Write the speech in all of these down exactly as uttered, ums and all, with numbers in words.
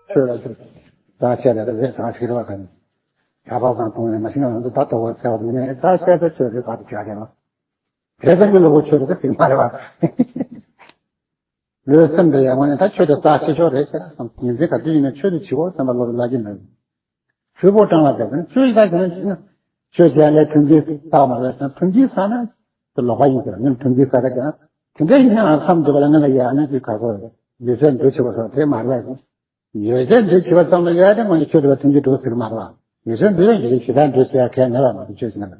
ཆོས་ལ་ཆོས་ཟ་བྱས་རེད་རེད་ཟ་ཁྲིད་རེད་བ་ག་ནི། ཡ་པ་སང་མཐོང་ནས་མ་ཤེས་ན་ད་ལྟ་བ་ཟེར་བ་དེ་ནས་ད་བཤད་ཚེ་ཆོས་རེད་ཟ་དེ་བྱ་རེད་བ། དེ་ཙམ་གྱི་ལོ་གོ་ཆོས་རེད་ཟེར་མ་རེད་བ། ལུས་སེམས་དེ་ཡག་པོ་ནས་ད་ཆོས་དེ་ཟ་ཤེས་ཆོག་རེད་ཟེར་ན་ཉིན་མཚན་ག་དུས་ཡིན་ན་ཆོས་དེ་བྱེད་དགོས་བསམ་པ་བློ་ལ་ལ་གི་མེད། ཆོས་པོ་གྲངས་ལ་བསྡད་པ་ནི་ཆོས་ཞིག་ད་བྱས་ན་ཆོས་བྱས་ལས་མཐུན་རྐྱེན་བསགས་མ་རེད་ཟེར་ན་མཐུན་རྐྱེན་བསགས་ན་དེ་ལོག་པ་ཡིན་ཟེར་ནས་མཐུན་རྐྱེན་བསགས་ཀ་བྱས་ན་དེ་འདྲ་ཡིན་ན་ང་ཁམས་འདུག་པ་ལ་ང་ལ་ཡག་ནི་ཅིག་ག་གོ་ཡོད་ཚད་འདུ་བྱེད་པ་སོགས་དེ་མ་རེད་ཟེར། ཡོད་ཚད་འདུ་བྱེད་པ་ཙམ་ལ་ཡག་དེ་ང་ཚོ་ཆོས་འདུལ་བ་མཐུན་རྐྱེན་འགྲོ་ཟེར་གི་མ་རེད་བ། ཡོད་ཚད་འདུ་ཡང་ཞི་བདག་འདུ་བྱེད་ཡག་གལ་མེད་པ་མ་གཏོགས་ཆོས་ཟེར་ན་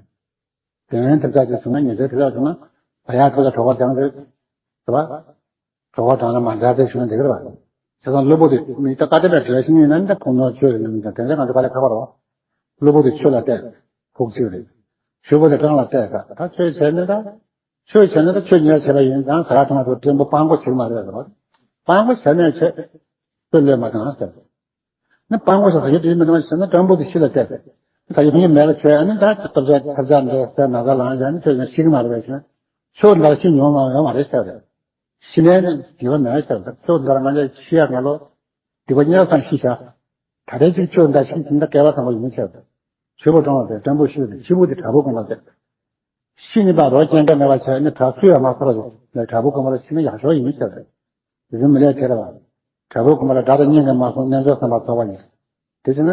དེ་ཡང་དེ་ཚ་ཅིག་སོང་ན་ཉེ་ཚན་དེ་ལ་སོང་ན་བ་ཡག་ཐུག་ལ་གྲོགས་པ་དང་ཟེར་བ། གྲོགས་པ་དང་ལ་མ་མཇལ་ཏེ་བྱུང་འདི་གར་བ། བྱས་ཙང་གློ་བུར་དུ་མི་ད་ཀ་ཏེ་པའི་བྲེལ་ཤིང་ཡིན་ན་འདི་ཁོང་ནོར་ཆོས་ཡིན་ནམ་དེ་འདྲ་ང་ཚོ་ག་ལ་ཁ་པར་བ། གློ་བུར་དུ་ཆོས་ལ་བལྟས། ཕུགས་གཅིག་རེད། ཞུ་བོ་དེ་གྲངས་ལ་བལྟས་ད་ད་ཆོས་བྱས་ནས་ད། ཆོས་བྱས་ནས་ད་ཆོས་ཉེས་བྱས་པ་ཡིན་ཙང་ཟ་ར་ཐུང་བ་དང་བྲན་པོ་སྤང་པོ་བྱེད་མ་རེད་ཟེར་བ། སྤང་པོ་བྱས་ནས་ཆོས་ལས་མ་གང་ཟེར། ནི་སྤང་པོ་ཟེར་ས་ཡོད་དུ་ཡིན་མི་འདུག་ཟེར་ན་སྤྲང་པོ་དེ་ཤི་ལ་བལྟས་ཏེ། ད་ཡོད་མཁན་མེད་པ་བྱས་ཨ་ནི་ད་ཐབས་ཆག་ཐབས་ཆག་འདྲ་ཟེར་ན་ཟ་ལངས་ཡང་ནི་ཁྱོད་ཀྱང་ཤི་གི་མ་རེད་པས་ཟེར་ན། ཆོས་འདྲ་ཤི་མྱོང་མ་ཡོང་བ་རེད་ཟེར་བས། ཤི་ནས་ནི་འགྱུར་བ་མེད་ཟེར་བས། ཆོས་འདྲ་ང་ཚོ་ཤི་ཡག་ང་ལོ། སྡིག་པ་ཉེས་ཙམ་ཤི་བྱ། ད་ལྟའི་ཅིག་ཆོས་འདྲ་ཤི་ད་སྐལ་བ་བཟང་པོ་ཡིན་ཟེར་བས། ཆོས་པོ་གྲོང་བ་དེ་སྤྲང་པོ་ཤི་བ་དེ་ཤི་བོ་དེ་དྲག་པོ་གོང་བ་དེ། ཤི་ནི་པ་རོ་རྐྱེན་འགལ་མེད་པ་བྱས་ནི་དྲག་ཚུལ་ཡང་མ་ཁོ་ར་ལས་དྲག་པོ་གོང་བ་ལ་ཤི་ན་ཡག་ཤོས་ཡིན་ཟེར་བས། རིགས་མི་ལས་དེ་ར་བ། དྲག་པོ་ཁོ་མ་ལ་དགྲ་དང་གཉེན་གྱིས་མ་སོང་རྣལ་འབྱོར་བསམ་པ་ཐོབ་པ་ཡིན། དེ་བྱས་ན།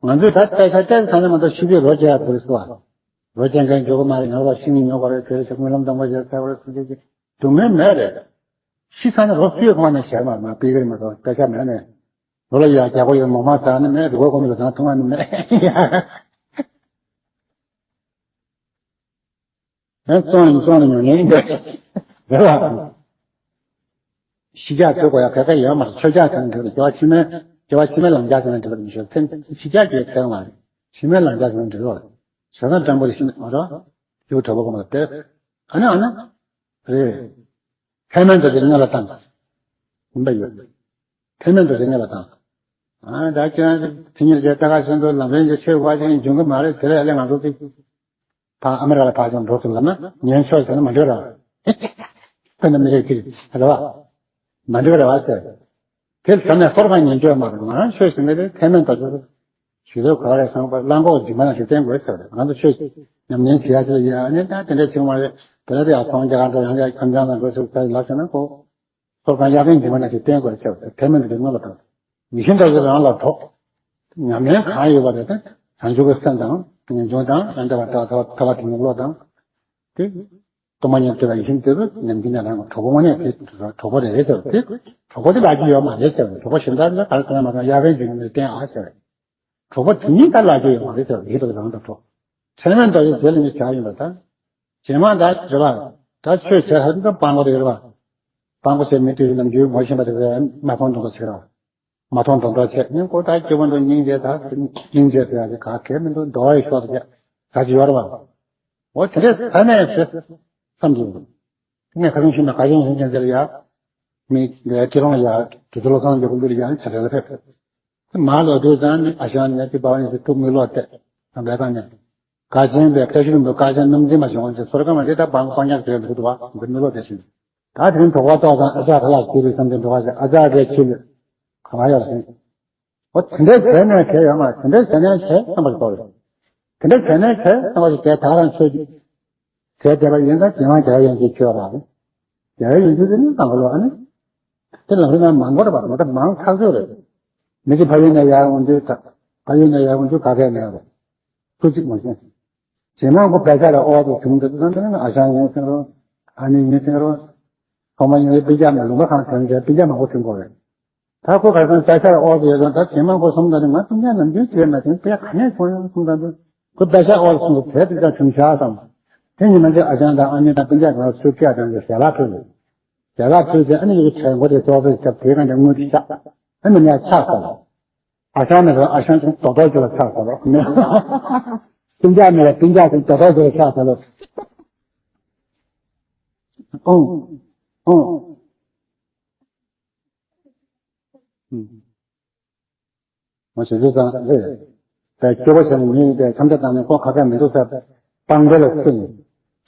ང་ཚོས་ད་ལྟ་ཆ་བལྟས་ས་ནས་མ་གཏོགས་ཤི་བའི་རོ་སྐྱེ་ཡ་དུ་རེ་སུ་བ། རོ་སྐྱེ་མཁན་འཇོག་གི་མ་རེད་ང་རོ་ཤི་ནི་ཉོ་ག་རེད་དེ་རེད་ཞག་སྨོན་ལམ་གཏོང་བ་ཞེས་ཟེར་བ་རེད་སུ་ཅེ་ཅེ། སྡུག་བསྔལ་མེད་རེད། ཤི་ས་ནས་རོ་སུའི་གོང་ནས་ཞལ་མ་མ་ཕི་གི་རེད་མ་གཏོགས་སྐད་ཆ་མེད་ནས། རོ་ལ་ཡ་རྒྱག་གོ་ཡོད་མོ་མ་ཟ་ནི་མེད་རི་གོ་གོ་མི་ལ་ཟ་འཐུང་བ་ནི་མེད། ཨེ་བཙོང་ནས་བཙོང་ནས་ཉོ་ཉན་འདོད། རེད་བ། ཤི་རྒྱག་ཐོས་དགོས་ཡ་ག་ག་ཡོད་མ་རེད། ཆོས་རྒྱག་ཐོས་འདོད་རེད། དགེ་བ་ཕྱི་མའི་དགེ་བ་ཕྱི་མའི་ལམ་རྒྱག་ཟེར་ན་འགྲིག་པ་མི་ཤེས་ཚེ་ཤི་རྒྱག་གི་ཐོས་མ་རེད། ཕྱི་མའི་ལམ་རྒྱག་ཟེར་ན་འགྲིག་རོགས་རེད། བྱས་ཙང་སྤྲང་པོ་དེ་ཤི་ནས་མ་རོགས། རྒྱུ་གྲོགས་པོ་གོ་མ་རེད་དེ། ཨ་ནི་ཨ་ནི། རེད། ཐལ་མོ་འདྲ་དེ་སྔ་ལ་བཏང་། ཡིན་པ་ཡོད། ཐལ་མོ་འདྲ་དེ་སྔ་ལ་བཏང་། ཨ་ད་ཁྱོད་ཚེ་ཉིན་རྗེས་ལྟ་ག་ཆེན་པོ་ལམ་རིམ་གྱི་ཆོས་བ་ཞིག་འབྱུང་གི་མ་རེད་དེ་ལས་ལས་ང་ཚོ་ཚིག་ཕ་ཨ་མི་རི་ཀ་ལ་ཕར་ཅིག་འགྲོ་ཐུབ་ལབ་ན་ཉན་ཆོག་ཟེར་ན་མ་འགྲིག་ར། དཔེར་ན་མི་རིགས་གཅིག་རེད་བ། མ་འགྲིག་ར་བ་ཟེར། དེ་ཟ་ནས་ཧོར་ཁ་ཉན་ཆོག་མ་རེད། ང་རང་ཆོས་ཟེར་ནི་དེ་ཐལ་མོ་འདྲ་ཆོས་ཞུ་དོ་ག་རེ་སོང་པ་གླང་གོག་འཇིགས་མ་ན་ཞུ་བསྟན་དགོས་ཟེར། ང་ཚོ་ཆོས་ཉམས་ལེན་བྱེད་ཡ་ཆེད་ཡ་ནི་ད་དེ་འདྲ་བྱུང་བ་རེད། དེ་ལ་དེ་ཡ་ཚོང་རྒྱག་ག་འགྲོ་ཡང་ཡ་ཁམས་ཚང་ལ་འགྲོ་ཟེར་ལབ་ཟེར་ན་གོ། ཐོབ་ཐང་ཡར་རྒྱས་འབྱུང་བ་ན་དེ་བསྟན་དགོས་ཆེ་བ་དེ་མིན་དུ་མངོན་པ་དང་། ཡིད་བཞིན་དག་གིས་རང་ལ་གྲོགས། ཉམས་ལེན་གང་ཡོད་པ་དེ་དང་བྱང་ཆུབ་ཀྱི་སེམས་དང་ངེས་འབྱུང་དང་ཡང་དག་པར་ཐར་པ་དེ་ཉིད་བློ་དང་། དེ། སྟོང་པ་ཉིད་དེ་ལ་ཡིད་བཞིན་དུ་ཉམས་ཀྱི་ན་རང་གྲོགས་པོ་དངོས་གནས་དེ་གྲོགས་པོ་རེད་ཟེར་བ་དེ། གྲོགས་པོ་དེ་ལ་རྒྱུ་ཡོད་མ་རེད་ཟེར་བ་གྲོགས་པོ་གཞན་དག་ལ་ག་རེ་ཟེར་ན་མ་གཏོགས་ཡར་རྒྱས་འབྱུང་བ་ནི་བསྟན་ཨ་ཟེར་བ། གྲོགས་པོ་དེ་ཉིད་ད་ལ་རྒྱུ་ཡོད་མ་རེད་ཟེར་བ་ཡིད་དུ་རང་དུ་གྲོགས། ཚད་མེད་མདོ་ཡི་རྗེས་ལ་ནི་བྱ་ཡིན་པ་དང་། རྗེས་མ་ད་རེ་བ། ད་ཆོས་བྱས་ཧ་ད་སྤང་པོ་རེ་བ། སྤང་པོ་བྱས་མི་དེའི་ནམ་རྒྱུན་ངོ་ཤེས་པ་དེ་བས་མ་མཐོང་མཐོང་དགོས་ཟེར་བ། མ་མཐོང་མཐོང་འདྲ་བྱས་ནི་ཀོ་ད་སྐྱེ་བོ་འདུ་སྙིང་རྗེ་ད་སྙིང་རྗེ་ཟེར་ཡ་དེ་ག་གེ་མི་འདུག་འདོ་བའི་ཤོག་ཟེར་ད་ཅི་ཡོད་རེད་བ། འོ་དེ་འདྲས་ས་ནས་ཞེས་བསམ་གྱི་འདུག་ངས་ཁ་སང་ཤུལ་མ་ཁ་ཆེན་ཡིན་ཀྱང་དེར་ཡ། མི་ལས་ཀྱི་རོང་ལ་ཡ་དུས་ཚོད་ལོ་ཚང་གི་ཀུན་འདུལ་ཡ་ནི་ཆ་རེ་ལ་ཕེབས། དེ་མ་ལོ་དུས་ཙང་ནི་ཨ་ཞང་ནི་དེ་བ་ནི་དེ་ཐུག་མི་ལོ་བལྟས་ན་བས་ཀ་ནི། ཀ་ཆེན་པའི་བཀྲ་ཤིས་ལྷུན་པོའི་ཀ་ཆེན་སྣུམ་འཛིན་མ་བྱུང་བ་དེ་ཚོར་ཀ་མ་དེ་ད་བང་པང་ཉག་དེ་མི་འདུག་བ་འདི་མི་ལོ་དེ་བཞིན། ད་དེ་རིང་གྲོགས་པ་ཏོག་ཙམ་ཨ་ཅག་ཁ་ལག་ཁྱེར་རེ་བསམ་དེ་འགྲོ་བ་ཞིག་ཨ་ཅག་གིས་ཁྱེར་ལ་ག་མ་ཡོད་ཟིན། འོ་དེ་འདྲའི་བྱས་ནས་བྱས་ཡོད་མ་རེད། དེ་འདྲའི་བྱས་ནས་བྱས་བསམ་པ་ཞིག་གཏོགས་རེད། དེ་འདྲའི་བྱས་ནས་བྱས་བསམ་པ་ཞིག་བྱས་ད་རང་ཆོས་ཀྱི་བྱས་བསྡད་པ་ཡིན་ཙང་རྗེས་མ་རྒྱལ་བ་ཡོན་ཏན་ཆོས་རག་རེད། རྒྱལ་བ་ཡོན་ཏན་དེ་ནི་གང་ག་ལོ་ཨ་ནི། དེ་ལམ་རིམ་ན་མང་པོ་རེད་པ་མ་གཏོགས་མང་ཐག་ཆོད་རེད། མི་གཅིག་ཕ་ཡུལ་ནས་ཡར་འོང་དུས་ད་ཕ་ཡུལ་ནས་ཡར་འོང་དུས་ག་གས་མེད་རེད། སུ་གཅིག་མ་ཤེས། རྗེས་མ་ཁོ་དཔེ་ཆ་ལ་ཨོ་དེ་བྱུང་འདུག་ཙང་དེ་ནི་ཨ་ཞང་ཡིན་ཟེར་རོ། ཨ་ནེ་ཡིན་ཟེར་རོ། ཁོ་མ་ཡིན་པའི་སྤུན་ཀྱག་མ་ལུང་པ་གང་དོན་བྱས་སྤུན་ཀྱག་མང་པོ་བྱུང་དགོས་རེད། ད་ཁོ་ག་ཚང་དཔེ་ཆ་ལ་ཨོ་དེ་ཡོད་ཙང་ད་རྗེས་མ་ཁོ་གསུངས་ད་ནི་ང་སྤུན་ཀྱག་ནམ་རྒྱུན་བྱས་མ་བྱུང་དཔེ་ག་ནས་བྱུང་ཡང་གསུངས་ད་འདུག་ཁོ་དཔེ་ཆ་ཨོ་གསུངས་དེ་དུས་ཀྱང་བྱུང་ཤག་བསམ། དེ་ཉི་མ་ཅིག་ཨ་ཞང་དང་ཨ་ནེ་དང་སྤུན་ཀྱག་གང་ལ་ཚུར་སྐད་དང་ཞལ་ལག་ཕུལ་ལ། ཞལ་ལག་ཕུལ་ཚེ་ཨ་ནེ་ཡི་གེ་ཁྲལ་མགོ་དེ་ཙོག་ཙོག་རྒྱབ་དེ་གང་དེ་དངུལ་དེ་བཞག་ཨ་ནེ་ངས་ཕྱག་འཚལ་ལོ། ཨ་ཞང་མེད་ལ་ཨ་ཞང་ཅུང་རྡོག་རྡོག་རྒྱུ་ལ་ཕྱག་འཚལ་ལོ། སྤུན་ཀྱག་མེད་ལ་སྤུན་ཀྱག་ཅུང་རྡོག་རྡོག་རྒྱུ་ལ་ཕྱག་འཚལ་ལོ། ཨོང་། ཨོང་། ཨུམ། མ་བྱེད་དུས་ཙང་རེད། པའི་སྐྱོ་པོ་བྱས་ནས་མི་ཡིན་པའི་འཆམ་ཆ་བཏང་ནས་ཁོ་ཁ་ཁ་མི་འདུག་ཟེར། སྤང་འདྲེ་ལ་ཚུད་ནས།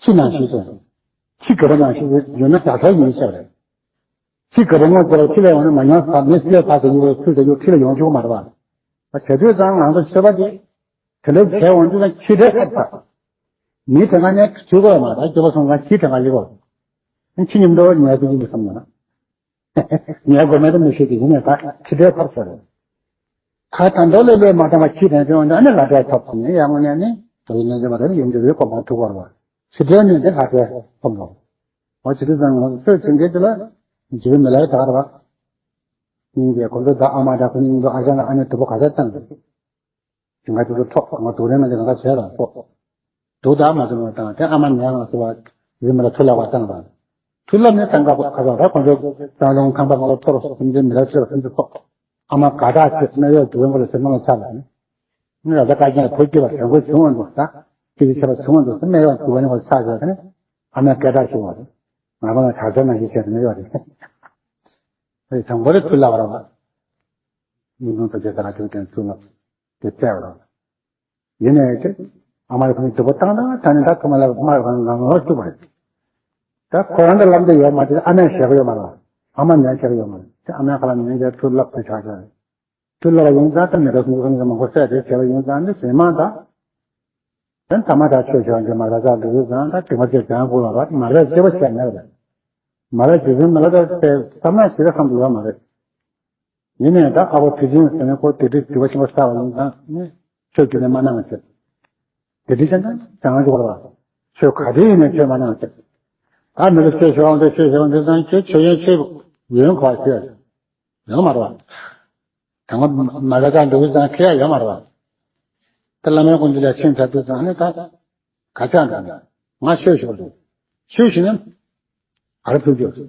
ཁྱི་ནང་བཞིན་བྱས། ཁྱི་རྒད་པོ་ནང་བཞིན་ཡོད་ན་དགྲ་ཐོག་ཡིན་ཟེར་རེད། ཁྱི་ག་པར་ངོ་ཚ་ལ་ཁྱི་ལ་ཡོང་ན་མ་ཉོ་ས་མི་སུ་ལ་ཕར་ཟེར་ཡོད་ཚུལ་ཟེར་ཡོད་ཁྱི་ལ་ཡོང་ཆོག་མ་རེད་པ། བྱེད་དུས་ཙང་ང་ཚོ་ཆོས་པ་དེ་དེ་འདྲ་བྱས་འོང་དུས་ཙང་ཁྱི་འདྲ་ཐབས་ཐབས། མི་དེ་ག་ནས་ཁྱི་གོ་མ་ད་སྐྱོ་པ་སོང་ཙང་ཁྱི་དེ་ག་ཡི་གོ། ཁྱི་ཉིན་དུ་ཉལ་དུ་ཡིན་བསམ་ཡོང་ན། ཉལ་དགོས་མེད་དུ་མི་ཤེས་དེ་ཡིན་ནས་ད་ཁྱི་འདྲ་ཐབས་ཟེར། ཁ་ད་འདོ་ལེ་ལེ་མ་བཏང་བ་ཁྱི་དྲན་དུས་འོང་དུས་ཨ་ནི་ལ་འདྲ་ཐབས་ཟེར་ནས་ཡང་ངོ་ནས་ནི་དེ་ཡིན་ནས་ཅི་མ་རེད་ཡིན་དུས་རེད་གོ་མ་ཐུག་བར་བ། ཁྱི་འདྲ་ནི་འདི་ལ་འདྲ་ཐབས་རོ། འོ་ཇི་ལྟར་ཙང་ང་ཚོ་ཆོས་བྱེད་མཁན་དེ་ལ་འཇིགས་པའི་མི་ལ་ད་ག་རེ་བ། སྙིང་རྗེ་ཁོ་ཚོ་ད་ཨ་མ་ད་ཁོ་གཉིས་ཚོ་ཨ་ཅག་ལ་ཨ་ནེ་དུ་པོ་ག་ཚད་བཏང་འདུག་ང་ཚོ་ཚོ་ཐོག་ང་དུག་རན་ང་ཚོ་ག་ཚད་ལ་ཐོག་དུག་ད་མ་བཟུང་བ་དང་དེ་ཨ་མ་ཉལ་ང་ཚོ་བ་རི་མི་ལ་ཐུ་ལ་བ་བཏང་བ། ཐུ་ལ་མི་བཏང་ག་ག་ཚོད་ད་ཁོ་ཚོ་རྩ་རླུང་ཁང་པ་ང་ལ་ཐོར་སུམ་ཅན་མི་ལ་ཚོད་སུམ་ཅན་ཐོག་ཨ་མ་ག་ད་ཚེ་ན་ཡོད་དུ་བ་ལ་སེམས་ལ་ཆགས་ལ་ནི། ནི་ར་ད་ཀ་ཅན་ཕོ་སྐྱེས་པ་དོན་གོ་བྱུང་བ་འདུག་ད་སྐྱེས་ཆེ་བ་བྱུང་བ་འདུག་ད་ནི་ཡོད་དུ་བ་ནི་ང་ལ་ཆགས་ཆགས་ནི། ཨ་མ་སྐད་གྲགས་ཤིག་བ་རེད། ང་རང་ལ་ག་ཚད་ན་ཡི་ཆད་ནི་ཡོད་རེད། ཨེ་དང་པོ་རེ་ཐུ་ལ་བ་ར་བ། མི་ནུས་པ་དེ་ལྟར་ཅིག་དེ་ཚུལ་ལ་དེ་བཙལ་བ་རེད། ཡིན་ནའི་དེ་ཨ་མ་ཡི་ཁོང་སྡུག་པོ་བཏང་ན་ད་ནི་ད་ཁོ་མ་ལ་མ་ཡི་ཁོང་ངང་ངོ་བཅུག་པ་རེད། ད་ཁོ་རང་ད་ལབ་འདི་ཡོད་མ་རེད། ཨ་མས་བྱེད་ཀྱི་ཡོད་མ་རེད། ཨ་མ་ནས་བྱེད་ཀྱི་ཡོད་མ་རེད། དེ་ཨ་མའི་ཁ་ལ་ཉན་རྒྱ་ཐུར་ལབ་དེ་ཆགས་ཆགས་རེད། ཐུར་ལབ་ཡོང་ཙང་ད་མི་རབས་སུ་ཁོང་ཚོ་མང་པོ་བསད་དེ་བྱེད་པ་ཡོང་ཙང་འདི་ཟེར་མ་ད། དེ་ཐ་མ་ད་ཆོས་བྱེད་པ་འདི་མ་ར་ཙག་འདུག་ཙང་ད་དེ་མ་ཚད་ཙང་ཁོ་ལ་ར་མ་ར་ཅེ་བ་བྱས་མེད་པ་རེད། མ་ར་ཅེ་ཟིན་མ་ལ་ད་དེ་ཐ་མ་ཞིག་ལ་བསམ་དུ་ཡོད་མ་རེད། ཡིན་ནའི་ད་ཨ་ཕོ་དུས་ཆེན་ཟེར་ནས་ཁོ་དེ་དུས་དུས་བ་ཆེན་པོ་ས་བ་ཡིན་ཙང་ནི་ཆོས་བརྒྱུད་ནས་མ་གནང་ཟེར། དེ་དུས་ཅན་ད་བྱང་ཆུབ་པར་ཆོས་ག་དུས་ཡིན་ནས་ཆོས་མ་གནང་ཟེར། ད་མི་ལ་ཆོས་ཞུ་བ་འདི་ཆོས་ཞུ་བ་འདི་ཙང་ཁྱེད་ཆོས་ཡོན་ཆོས་ཡོན་ག་ཞུ་ཡོད་མ་རེད་བ། དང་པོ་མ་ལ་ཀ་འདུག་ཙང་ཁྱེད་ཡ་ཡོད་མ་རེད་བ། ད་བླ་མའི་དཀོན་མཆོག་ལ་ཆེན་ཚར་དུས་ཙང་ནི་ད། ག་ཅང་དང་། ང་ཆོས་ཞུ་བ་རེད། ཆོས་ཞུ་ན། ག་རེ་ཐུག་རྒྱུ།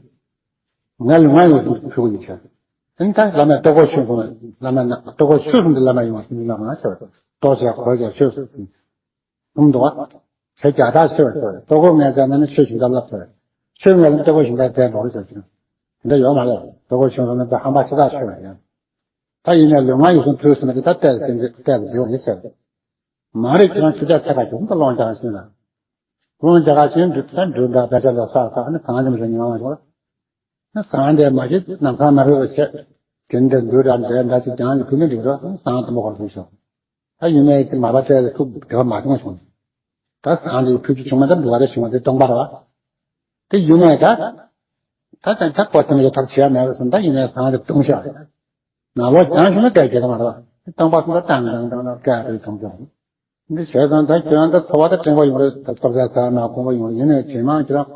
ང་ལུས་ངག་ཡིད་གསུམ་ཐུག་ཡིན་ཆ། ཨ་ནི་ད་བླ་མའི་ལྟོ་གོས་ཆོས་གསུམ་བླ་མའི་ལྟོ་གོས་ཆོས་གསུམ་དུ་བླ་མ་ཡོང་བ་ཡིན་ན་མ་ཟེར་བ། ལྟོ་ཟས་གོས་ཟས་ཆོས་གསུམ་འདུག་བ། ཟས་རྒྱ་དག་ཆོས་ཟེར་བ། ལྟོ་གོས་ངས་བྱས་ན་ནི་ཆོས་ཞུ་འདྲ་ལབ་ཟེར་བ། ཆོས་ངས་ལ་ལྟོ་གོས་ཞུ་འདྲ་བསྡད་འགྲོ་ཟེར་བ། དེ་འདྲ་ཡོད་མ་རེད། ལྟོ་གོས་ཆོས་གསུམ་ནི་ད་ཧམ་པ་ཤ་སྟག་ཆོས་རེད་ཡང་། ད་ཡིན་ནའི་ལུས་ངག་ཡིད་གསུམ་ཐུག་ཟེར་ན་དེ་ད་བལྟས་ཟིན་བལྟས་ཟིན་ཡོད་རེད་ཟེར། མ་རེད་ཁྱེད་རང་ཆུ་ཚད་ཐད་ཀ་བྱུང་ད་སློང་རྒྱག་ཟིན་ལ། སློང་རྒྱག་ཟིན་འདུག་ད་འདུག་འདྲ་ད་ཆ་ལ་ས་ཁ་ནི་གང་ཅི་མ་ཞིག་ཉི་མ་མ་ཞིག་ལ། ནི་སང་དེ་མ་ཞིག་ནམ་ཁ་མ་རུ་བ་ཆེ། དེ་འདྲ་འདུག་འདྲ་འདྲ་འདྲ་ཅིག་ཀྱང་ཡི་ཕུ་ནི་འདུག་ར་སང་དུ་མ་གོ་ཐུག་ཤོག་ད་ཡིན་ནའི་དེ་མ་པ་སྤྲད་དེ་ཐུག་བདེ་བ་མ་བྱུང་སོང་། ད་སང་དེ་ཕུ་གི་བྱུང་མ་ད་འདུག་བ་རེ་བྱུང་བ་དེ་སྟོང་པ་ར་བ། དེ་ཡིན་ནའི་ད། ད་ད་ད་ཀོ་ཐེམ་ལ་ཐབས་བྱས་ཡ་མེད་པ་སོང་ད་ཡིན་ནའི་སང་དེ་བཏུང་ཤག་ནང་ལོགས་རྒྱང་ཞུ་ན་སྐད་རྒྱག་གི་མ་རེད་པ། སྟོང་པ་སོང་ད་ཏང་ཏང་ཏང་ཏང་སྐད་རེད་མཐོང་ཀྱང་། འདི་བྱས་ཙང་ད་ཁྱོད་རང་ད་འཚོ་བ་ད་དྲན་པ་ཡོང་རེད། ད་སྟོབས་ཆགས་ཚ་ན་ཁོང་པ་ཡོང་རེད། ཡིན་ནའི་ཇེ་མང་ཁྱོད་རང་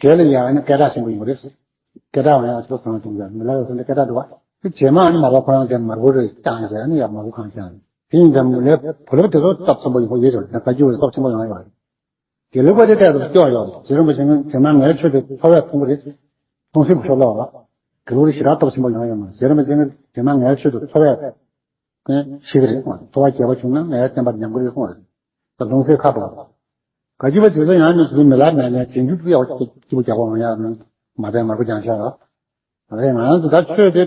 གྲལ་ལ་ཡང་ཡིན་ན་སྐད་གྲགས་ཆེན་པོ་ཡོང་རེད། སྐད་གྲགས་ཡང་ཡང་ཚོ་ཚང་ཚང་ཀྱང་མི་ལ་ཡོད་སོང་ད་སྐད་གྲགས་འདུག་བ། དེ་ཇེ་མང་ནི་མ་རོ་ཁོ་རང་དེ་མར་པོ་རེད་ཀྱང་ཡིན་ཟེར་ནི་ཡང་མར་པོ་གང་ཀྱང་རེད། དེ་ཡིན་ཙང་མི་ལའི་བུ་ལབ་དེ་ཚོ་སྟོབས་ཆེན་པོ་ཡོང་གི་ཡོད་རེད། ད་བཀའ་བརྒྱུད་ལ་སྟོབས་ཆེན་པོ་ཡོང་ཡོད་རེད། དགེ་ལུགས་པ་དེ་ལྟར་དུ་སྐྱོ་ཡོད་རེད། རྗེ་རིན་པོ་ཆེ་ངས་དེ་མ་ངའི་ཆོས་དེ་འཚོ་བས་ཕུང་གི་རེད། ཕུང་སྲིད་པ་ཤོག་ལོག་ལ། དགེ་ལུགས་རེ་ཞེ་དྲག་སྟོབས་ཆེན་པོ་ཡོང་ཡོད་མ་རེད། རྗེ་རིན་པོ་ཆེ་ངས་དེ་མ་ངའི་ཆོས་དེ་འཚོ་བས་ཤེས་ཀྱི་རེད་གསུངས་རེད། འཚོ་བ་རྒྱས་པ་བྱུང་ན་ངའི་བསྟན་པ་ཉམས་ཀྱི་རེད་གསུངས་རེད། ད་ལུང་ཚིག་ཁ་པོ། བཀའ་བརྒྱུད་པ་དེ་ཚོ་ཡང་ནི་ཚུལ་མི་ལ་མེད་ནས་རྗེས་འཇུག་ཏུ་ཡག་པོ་སྐྱིད་པོ་རྒྱག་པ་འོང་ཡག་ནི་མ་བས་མར་པོ་རྒྱང་ཤར་རོ། རེད་ང་རང་ཚོ་ད་ཆོས་དེ་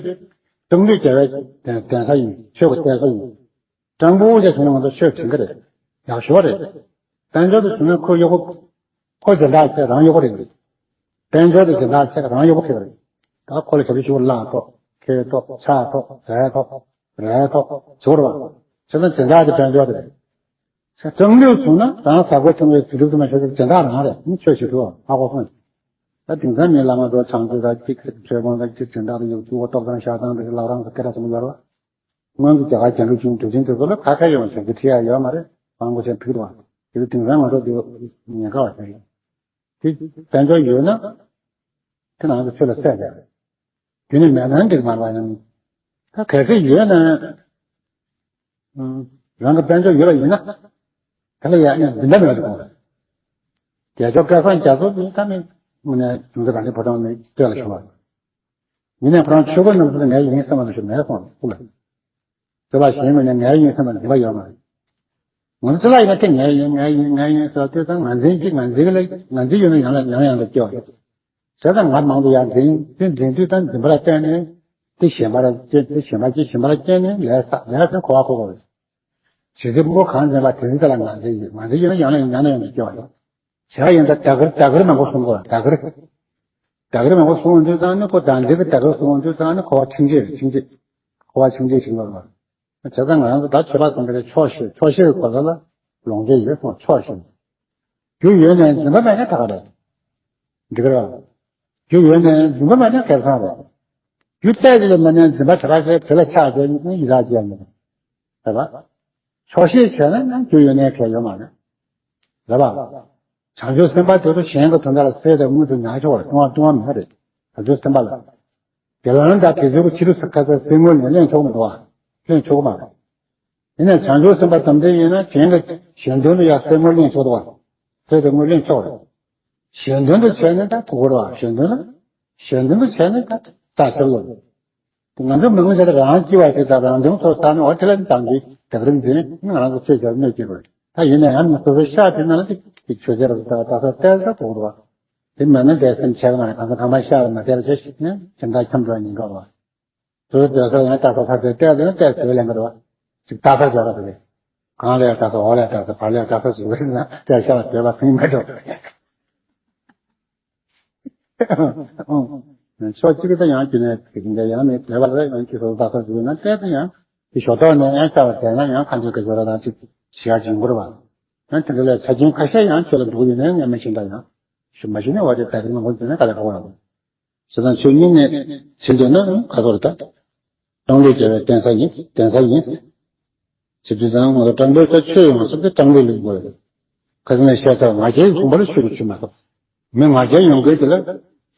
སྟོང་ལུས་རྒྱལ་བའི་གདན་ས་ཡིན། ཆོས་ཀྱི་གཏད་ས་ཡིན། སྤྲང་པོ་ཞིག་བྱུང་ན་ང་ཚོ་ཆོས་དྲན་གི་རེད། ཡག་ཤོས་རེད། དཔལ་འབྱོར་དུ་བྱུང་ན་ཁོ་གཡོག་པོ། ཁོ་སྦྱིན་བདག་བྱས་རང་གཡོག་པོ་རེད་འདུག་དཔལ་འབྱོར་དུ་སྦྱིན་བདག་བྱས་རང་གཡོག་པོ་ཁེལ་རེད། ད་ཁོ་ལ་ག་ཚོད་ཞུ་བ་བརླག་ཐོག་ཁེལ་ཐོག་ཆག་ཐོག་རྫས་ཐོག་རལ་ཐོག་ཟུར་བ། བྱས་ཙང་སྦྱིན་བདག་དེ་དཔལ་འབྱོར་དེ་རེད། ཁྲིམས་ལུགས་བྱུང་ན་རང་ཟ་དགོས་བྱུང་བའི་དུས་སྒྲུབ་དུ་མ་ཤོར་བའི་སྦྱིན་བདག་རང་རེད། མི་ཆོས་ཞུ་ཐུབ་ཧ་གོ་སོང་། ད་དེང་སང་མི་བླ་མ་ཚོ་ཚང་ཚོ་ད་གཅིག་ཆོས་སྤོང་ད་གཅིག་སྦྱིན་བདག་དང་ཡོད་ཚུལ་བ་ཏོག་ཙམ་བཞག་སྟངས་དེ་ལག་རང་གི་སྐད་གྲགས་ཆེན་པོ་ཡོད་རེད། སྔོན་གྱི་རྒྱ་གར་རྒྱལ་འགྲོ་ཆུང་དུས་ཆེན་དེ་ཚོ་ལ་ཁ་ཁ་ཡོང་བྱུང་གི་ཁྲིད་ཡ་ཡོད་མ་རེད། དབང་པོ་ཆེན་ཕུལ་བ། དེ་དེང་སང་ང་ཚོ་དེ་ཉེན་ཁ་བ་དེ་རེད། དེ་དཔལ་འབྱོར་ཡོད་ན་དེ་ནང་དུ་ཆོས་ལ་སྲེད་རེད། རྒྱུ་ནི་མེད་ན་འགྲིག་མ་རེད་པ། ཡང་ད་གལ་སྲིད་ཡོད་ན་རང་གི་དཔལ་འབྱོར་ཡོད་པ་ཡིན་ན་དེ་ལ་ཡང་འདི་འདྲ་མེད་པ་དགོངས་རེད། རྒྱལ་མཆོག་སྐལ་བཟང་རྒྱ་མཚོ་ནི་ད་ནི་དངོས་གནས་གཞུང་ཚབ་རང་གི་ཕོ་བྲང་ནས་སྟོད་ལ་བྱུང་བ། ཡིན་ནའི་ཁོ་རང་ཆོས་སྐོར་རྣམས་སུ་ངའི་ཡིན་བསམ་པ་ཞིག་མེད་སོང་སྐུ་ལ། དེ་ལ་གཞན་ངོས་ནས་ངའི་ཡིན་བསམ་པ་འདི་པ་ཡོད་མ་རེད། ང་ཚོ་ལ་ཡིན་ན་དེ་ངའི་ཡིན་ངའི་ཡིན་ངའི་ཡིན་ཟེར་དུས་ཙང་ང་འཛིན་གཅིག་ང་འཛིན་གྱི་ལ་ང་འཛིན་ཡོད་ན་ཡང་ལ་ཡང་ཡང་ལ་སྐྱེ་བ་རེད། བྱས་ཙང་ང་མང་དུ་ཡང་འཛིན་དེ་འཛིན་དུས་ཙང་འཛིན་པ་ལ་བརྟེན་ནས་དེ་གཞན་པ་ལ་སྐྱེ་དེ་གཞན་པ་སྐྱེ་གཞན་པ་ལ་སྐྱེ་ནས་ལས་ས་ལས་ས་འཁོར་བ་འཁོར་བ་རེད། ཇི་སྲིད་སྤོ་གང་འཛིན་པ་དེ་སྲིད་དེ་ལ་ང་འཛིན་ཡོད་ང་འཛིན་ཡོད་ན་ཡང་ལ་ཡང་ལ་ཡང་ལ་སྐྱེ་བ་རེད། བྱས་ཡིན་ད་ད་གར་ད་གར་མང་པོ་གསུང་དགོས་ད་གར། ད་ག་རེ་མང་པོ་གསུང་དུས་ཙང་ནི་ཁོ་དང་འདི་གི་ད་ག་རེ་གསུང་དུས་ཙང་ནི་ཁོ་བ་ཕྲེང་རྒྱས་རེད། ཕྲེང་རྒྱས། ཁོ་བ་ཕྲེང་རྒྱས་ཕྲེང་རྒྱས་རེད། བྱས་ཙང་ང་རང་ཚོ་ད་ཆོས་པ་གསུམ་པའི་ཕྱོགས་ཞེན། ཕྱོགས་ཞེན་གྱི་གོ་ས་ལ་ལོངས་སྤྱོད་ཡོད་སོང་། ཕྱོགས་ཞེན། རྒྱུ་ཡོད་ནའི་འཛིན་པ་མེད་ན་ད་ག་རེད། འགྲིག་གི་རེད། རྒྱུ་ཡོད་ནའི་འཛིན་པ་མེད་ན་སྐལ་བཟང་རེད། རྒྱུ་གཏད་དེ་ལ་མེད་ནའི་འཛིན་པ་བྱ་བ་ཞིག་དེ་ལ་ཆགས་བྱས་ནས་ཡི་དྭགས་སྐྱེ་ནས། རེད་པ། ཕྱོགས་ཞེན་བྱས་ན་ཡང་རྒྱུ་ཡོད་ནའི་གལ་ཡོད་མ་རེད། རེད་པ། བྱང་ཆུབ་སེམས་དཔའ་དེ་ཚོ་གཞན་གྱི་དོན་དག་ལ་སེལ་ཏེ་དངོས་སུ་ཉར་ཆོག་པ་རེད། ལྟུང་བ་ལྟུང་བ་མེད་རེད། བྱང་ཆུབ་སེམས་དཔའ་ལ། དགེ་སློང་དང་དགེ་ཚུལ་གྱི་ཕྱི་རོལ་ཁ་ཚ་སེལ་དངོས་ལ་ལེན་ཆོག་མི་འདུག་བ། ལེན་ཆོག་གི་མ་རེད། ཡིན་ནའི་བྱང་ཆུབ་སེམས་དཔའ་དམ་ལྡན་ཡིན་ན་གཞན་གྱི་གཞན་དོན་དུ་ཡང་སེལ་དངོས་ལེན་ཆོག་འདུག་བ། སེལ་ཏེ་དངོས་ལེན་ཆོག་རེད། གཞན་དོན་དུ་བྱས་ནས་ད་དགོས་རེད་བ། གཞན་དོན་ལ། གཞན་དོན་དུ་བྱས་ནས་ད་རྩ་ཆེར་ལོ། ང་ཚོ་མི་ངོ་ཤེས་ད་རང་སྐྱིད་པ་ཞིག་དང་རང་དོན་ཐོག་བཏང་ནས་འོ་དེ་ལ་དང་གི་དེབ་རིགས་འཛིན་ནས་ང་རང་ཚོ་ཆོས་རྒྱབ་གནོད་སྐྱེལ་དགོས་རེད། ད་ཡིན་ན་ཡང་མི་སོ་སོའི་ཤག་དེ་ནང་ལ་ཅིག་ཅིག་ཆོས་རྒྱལ་རབ་ད་ད་ས་གཏད་ས་དགོས་རེད་བ། དེ་མེད་ན་བསྡད་སེམས་ཆགས་མ་རེད། གང་ས་གང་མ་ཤག་ལ་མ་བསྡད་པ་བྱས་ཤིག་ནས་སེམས་ཐག་འཁྱམ་འགྲོ་ཡིན་འགྲོ་བ། དུ་དེ་ས་ཡང་ལྟ་ས་ཕར་ཚུར་བལྟས་དུས་བལྟས་དུས་ལེན་གི་རེད་བ། ཅིག་ལྟ་ས་བྱས་པ་དེ་རེད། གང་ལ་ཡང་ལྟ་ས། འོག་ལ་ཡང་ལྟ་ས། བར་ལ་ཡང་ལྟ་ས། བར་ལ་ཡང་ལྟ་ས་ཞིག་རེད་ན་བལྟས་ཤག་ལ་བལྟས་པ་ཕན་མེད་འགྲོ། ཕྱོགས་གཅིག་གི་ད་ཡང་རྒྱུ་ནས་དེ་འདྲ་ཡང་མེད་བསྡད་པ་ལ་ཡང་ཅིག་སོ་སོ་ལྟ་ས་ཞིག་ཡོད་ན་བལྟས་ད་ཡང་དེ་ཞོ་ཏོག་ནས་ཡང་ལྟ་བ་བལྟས་ན་ཡང་ཁ་འདོན་གི་ཞོ་ར་དང་ཅིག་བྱེད་ཡག་ཅིག་ཡོང་གི་རེད་བ། ཡང་དེ་འདྲ་ལས་ཆ་རྐྱེན་ཁ་ཤས་ཡང་ཆོས་ལ་འགྲོ་གི་ཡོད་ན་ཡང་མི་ཤེས་ད་ཡང་ཞུ་མ་ཤེས་ན་འོ་དེ་ད་དེ་མང་པོ་ཟེར་ན་ག་ལ་ག་བ་ཡོང་། བྱས་ཙང་ཆོས་ཉིད་ནས་ཕྱིན་འདོད་ན་ཁ་ཐོར་ད། སྤྲང་ལུས་བྱ་བའི་གདན་ས་ཡིན། གདན་ས་ཡིན། བྱེད་དུས་ཙང་ང་ཚོ་སྤྲང་པོའི་ད་ཆོས་ཡོང་ཟེར་ཏེ་སྤྲང་ལུས་ལུས་དགོས་རེད། ཁ་སང་ནས་བཤད་ཚར། ང་རྒྱལ་གྱི་ཁུངས་པ་ལ་ཆོས་ཀྱི་ཆུད་མ་གཏོགས། མི་ང་རྒྱལ་ཡོང་གི་དེ་ལ་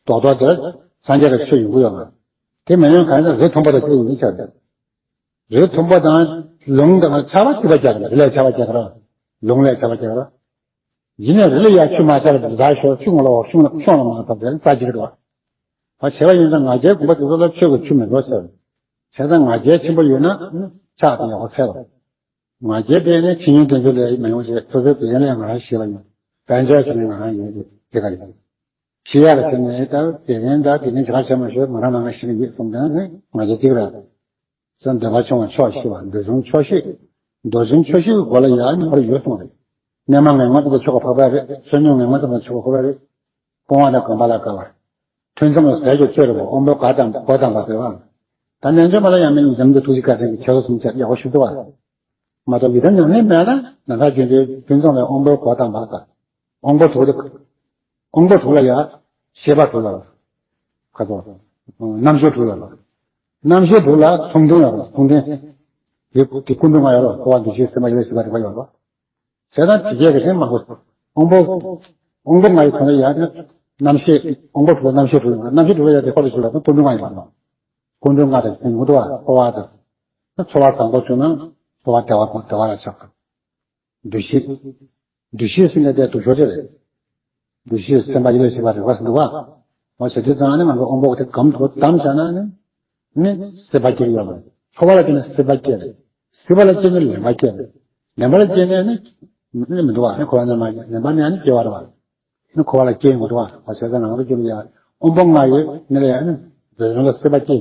རྡོག་རྡོག་དེ་སངས་རྒྱས་ལ་ཆོས་ཡོང་གི་ཡོད་མ་རེད། དེ་མིན་ན་གང་ཡིན་ན་རི་མཐོན་པོ་དང་ཆོས་ཡིན་ཆགས་རེད། རི་མཐོན་པོ་དང་ལུང་དང་ཆར་པ་གཅིག་པ་རྒྱག་གི་རེད། རི་ལས་ཆར་པ་རྒྱག་གི་རེད། ལུང་ལས་ཆར་པ་རྒྱག་གི་རེད། ཡིན་ནའི་རི་ལ་ཡར་ཆུ་མ་ཆག་པར་རྫ་ཤོར་ཆུ་ངོ་ལ་འོག་ཤོང་ལ་ཤོང་ལ་མ་ཐོབ་ཟེར་རྩ་གཅིག་རེད་བ། བྱས་པ་ཡིན་ཙང་ང་རྒྱལ་གོམས་པ་དེ་ཚོ་ལ་ཆོས་ཀྱི་ཆུ་མི་འགྲོ་ཟེར། བྱས་ཙང་ང་རྒྱལ་ཆེན་པོ་ཡོད་ན་ཕྱག་དང་ཡག་པོ་འཚལ་ལོ། ང་རྒྱལ་དེ་ནི་ཕྱི་ཉིན་དེ་ཚོ་ལས་མི་ཡོང་ཞེས་སོ་སོའི་དེ་ཡན་ལས་ང་རང་ཤེས་པ་ཡིན། དཔལ་འབྱོར་བྱས་ནས་ང་རང་ཡིན་དེ་ག་ཡིན། ཤེས་ཡག་ལ་བྱས་ནས་ད་དགེ་རྒན་ད་དགེ་རྒན་བྱ་བ་བྱས་མ་ཤོད་ང་རང་ནང་ང་ཤེས་ཀྱི་ཡོད་གསུངས་ཀྱང་ནི་ང་རྒྱལ་གཅིག་རེད། སེམས་འདོད་པ་ཆུང་བ་ཆོག་ཤེས་པ། འདོད་ཆུང་ཆོག་ཤེས། འདོད་ཆུང་ཆོག་ཤེས་ཀྱི་སྒོ་ལ་ཡང་སྙོམས་པར་ཡོད་གསུངས་རེད། གནས་མ་ངན་ངོ་ཙམ་དུ་ཆོག་པ་འཕགས་པ་རེད། བསོད་སྙོམས་ངན་ངོ་ཙམ་དུ་ཆོག་པ་འཕགས་པ་རེད། སྤོང་བ་དང་སྒོམ་པ་ལ་དགའ་བ། ཐུན་མཚམས་ལ་ཟས་ཀྱི་བཅོས་རེད་པ། དབང་པོའི་གོ་དང་གོ་དང་བ་ཟེར་བ། ད་རྣལ་འབྱོར་མ་ལ་ཡང་མི་ཉིད་འཛམ་བུ་གླིང་ཐུགས་རྗེ་བཀའ་དྲིན་གྱི་ཁྱེད་ཚོ་གསུམ་ཆ་ཡག་པོ་ཞུ་ཐུབ་པ། མ་གཏོགས་ཡི་དམ་ཉམས་ལེན་མེད་ན་ན་ཚ་རྒྱུན་དུ་ཐུན་མཚམས་ལ་དབང་པོའི་གོ་དང་བ་ཟེར། དབང་པོ་དྲུག་ལ། དབང་པོ་དྲུག་ལ་ཡ། ཤེས་པ་དྲུག་ལ། ཁ་ཚོ། རྣམ་ཤེས་དྲུག་ལ། རྣམ་ཤེས་དྲུག་ལ་མཚུངས་ལྡན་ཡོད་རེད། མཚུངས་ལྡན། དེ་དེ་ཀུན་འབྱུང་ལྔ་ཡོད་རེད། འཁོར་བ་འདུ་བྱེད་སེམས་པ་ཡེ་ཤེས་པ་རིག་པ་ཡོད་རེད། བྱས་ཙང་དེ་སྐད་ཀྱི་དེ་མང་པོ། དབང་པོ། དབང་པོ་ལྔ་ཡི་ཐོག་ནས་ཡ་དེ། རྣམ་ཤེས་དབང་པོ་དྲུག་ལ་རྣམ་ཤེས་དྲུག་ལ་ཡ་དེ་ཁོ་ལ་ཞུ་ལ་ཀུན་འབྱུང་ལྔ་ཡོད་རེད། ཀུན་འབྱུང་ལྔ་དང་ཀུན་འབྱུང་དུ་བ་འཁོར་བ་དང་། ཚོར་བ་བཟང་པོ་བྱུང་ན་འཁོར་བ་བདེ་བ་དང་བདེ་བ་ལ་ཆགས། འདུ་ཤེས། འདུ་ཤེས་ཟེར་ནས་དེ་སྡུག་ཤོས་དེ་རེད། འདུ་ཤེས་སེམས་པ་ཡིད་ལ་བྱེད་པ་རེད་བ་ཟེར་འདུག་བ། འོ་བྱེད་དུས་ཙང་ནི་ང་ཚོ་དབང་པོ་དེ་གམ་དུ་བསྡམས་བཞག་ན་ནི། ནི་སྲེད་པ་སྐྱེ་གི་ཡོད་པ་རེད། ཚོར་བ་ལ་སྐྱེས་ནས་སྲེད་པ་སྐྱེ་རེད། སྲེད་པ་ལ་སྐྱེས་ནས་ལེན་པ་སྐྱེ་རེད། ལེན་པ་ལ་སྐྱེས་ནས་ནི། ནི་མི་འདུག་བ། ནི་འཁོར་བ་ནི་མ་ལེན་པ་ནི་ནི་སྐྱེ་བ་རེད་བ། ནི་འཁོར་བ་ལ་སྐྱེ་ཡོང་གི་འདུག་བ། འོ་བྱས་ཙང་ང་ཚོ་ཀྱི་ཡ། དབང་པོ་ལྔ་ཡོད་ནི་ལ་ཡ་ནི། འདོད་བྱུང་ལ་སྲེད་པ་སྐྱེ།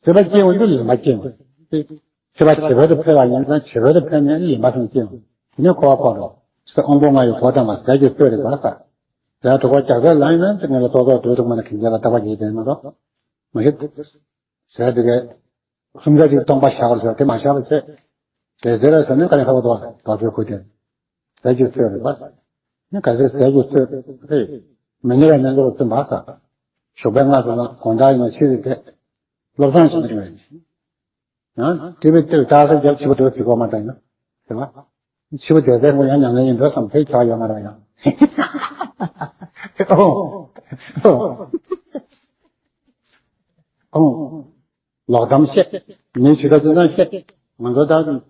སྲེད་པ་སྐྱེ་འོང་དུས་ལེན་པ་སྐྱེ་འོང་། བྱེད་པ་བྱེད་པོ་དེ་འཕེལ་བ་ཡིན་ཙང་བྱེད་པོ་དེ་འཕེལ་ནས་ལེན་པ་སེམས་སྐྱེ་འོང་། དེ་ནས་འཁོར་བ་འཁོར་འགྲོ། ཟས་དབང་པོ་ལྔ་ཡི་གོ་དང་བ་ཟས་ཀྱི་བསོད་རེད་བར་ས། ཟས་དྲུག་པ་རྒྱགས་ཚད་ལ་ཡིན་ན་དེ་ངེད་ལ་ཏོག་ཏོག་དུས་དུ་མ་ན་གིན་རྒྱ་ལ་བཏགས་པ་གྱིས་དེ་མ་གཏོགས། མ་གཞི། ཟས་དེ་གས། སུམ་ཆ་གཅིག་སྟོང་པ་བཞག་པར་ཟེར་དེ་མ་བཞག་པ་ཟེར། དེ་ཟེར་ར་ཟེར་ནས་ག་ནས་ཧ་གོ་ཐུབ་པ་རྡོ་རྗེ་ཁུ་དེ། ཟས་ཀྱི་བསོད་རེད་པ། ནི་ག་ཚོད་ཟས་ཀྱི་བསོད་རེད། མི་ཉེ་བའི་རྣལ་འབྱོར་བཙུན་པ་ཟེར། ཞོགས་པའི་སྔ་ཙམ་ལ་དགོང་དག་ཡིན་ན་ཕྱི་རུ་ཕེབས། སློབ་སྦྱོང་བྱེད་ཀྱི་རེད། ཡང་ཏི་བི་ལྟོས་ལྟ་སར་རྒྱབ་ཕྱི་པོ་དེ་ཕྱི་གོ་མ་བཏང་ཡིན་ཟེར་བ། ཕྱི་པོ་དེ་ཚེ་ངོ་ཡང་ཉམས་ལེན་ཡིན་འགྲོ་བསམ་ཕེབས་ཆོག་ཡོད་མ་རེད་ཡང་། ཨོ། ཨོ། ལོག་གཏམ་བཤད། མིའི་ཇུས་གཏོགས་ཅི་འདྲ་བཤད། ང་ཚོ་ད།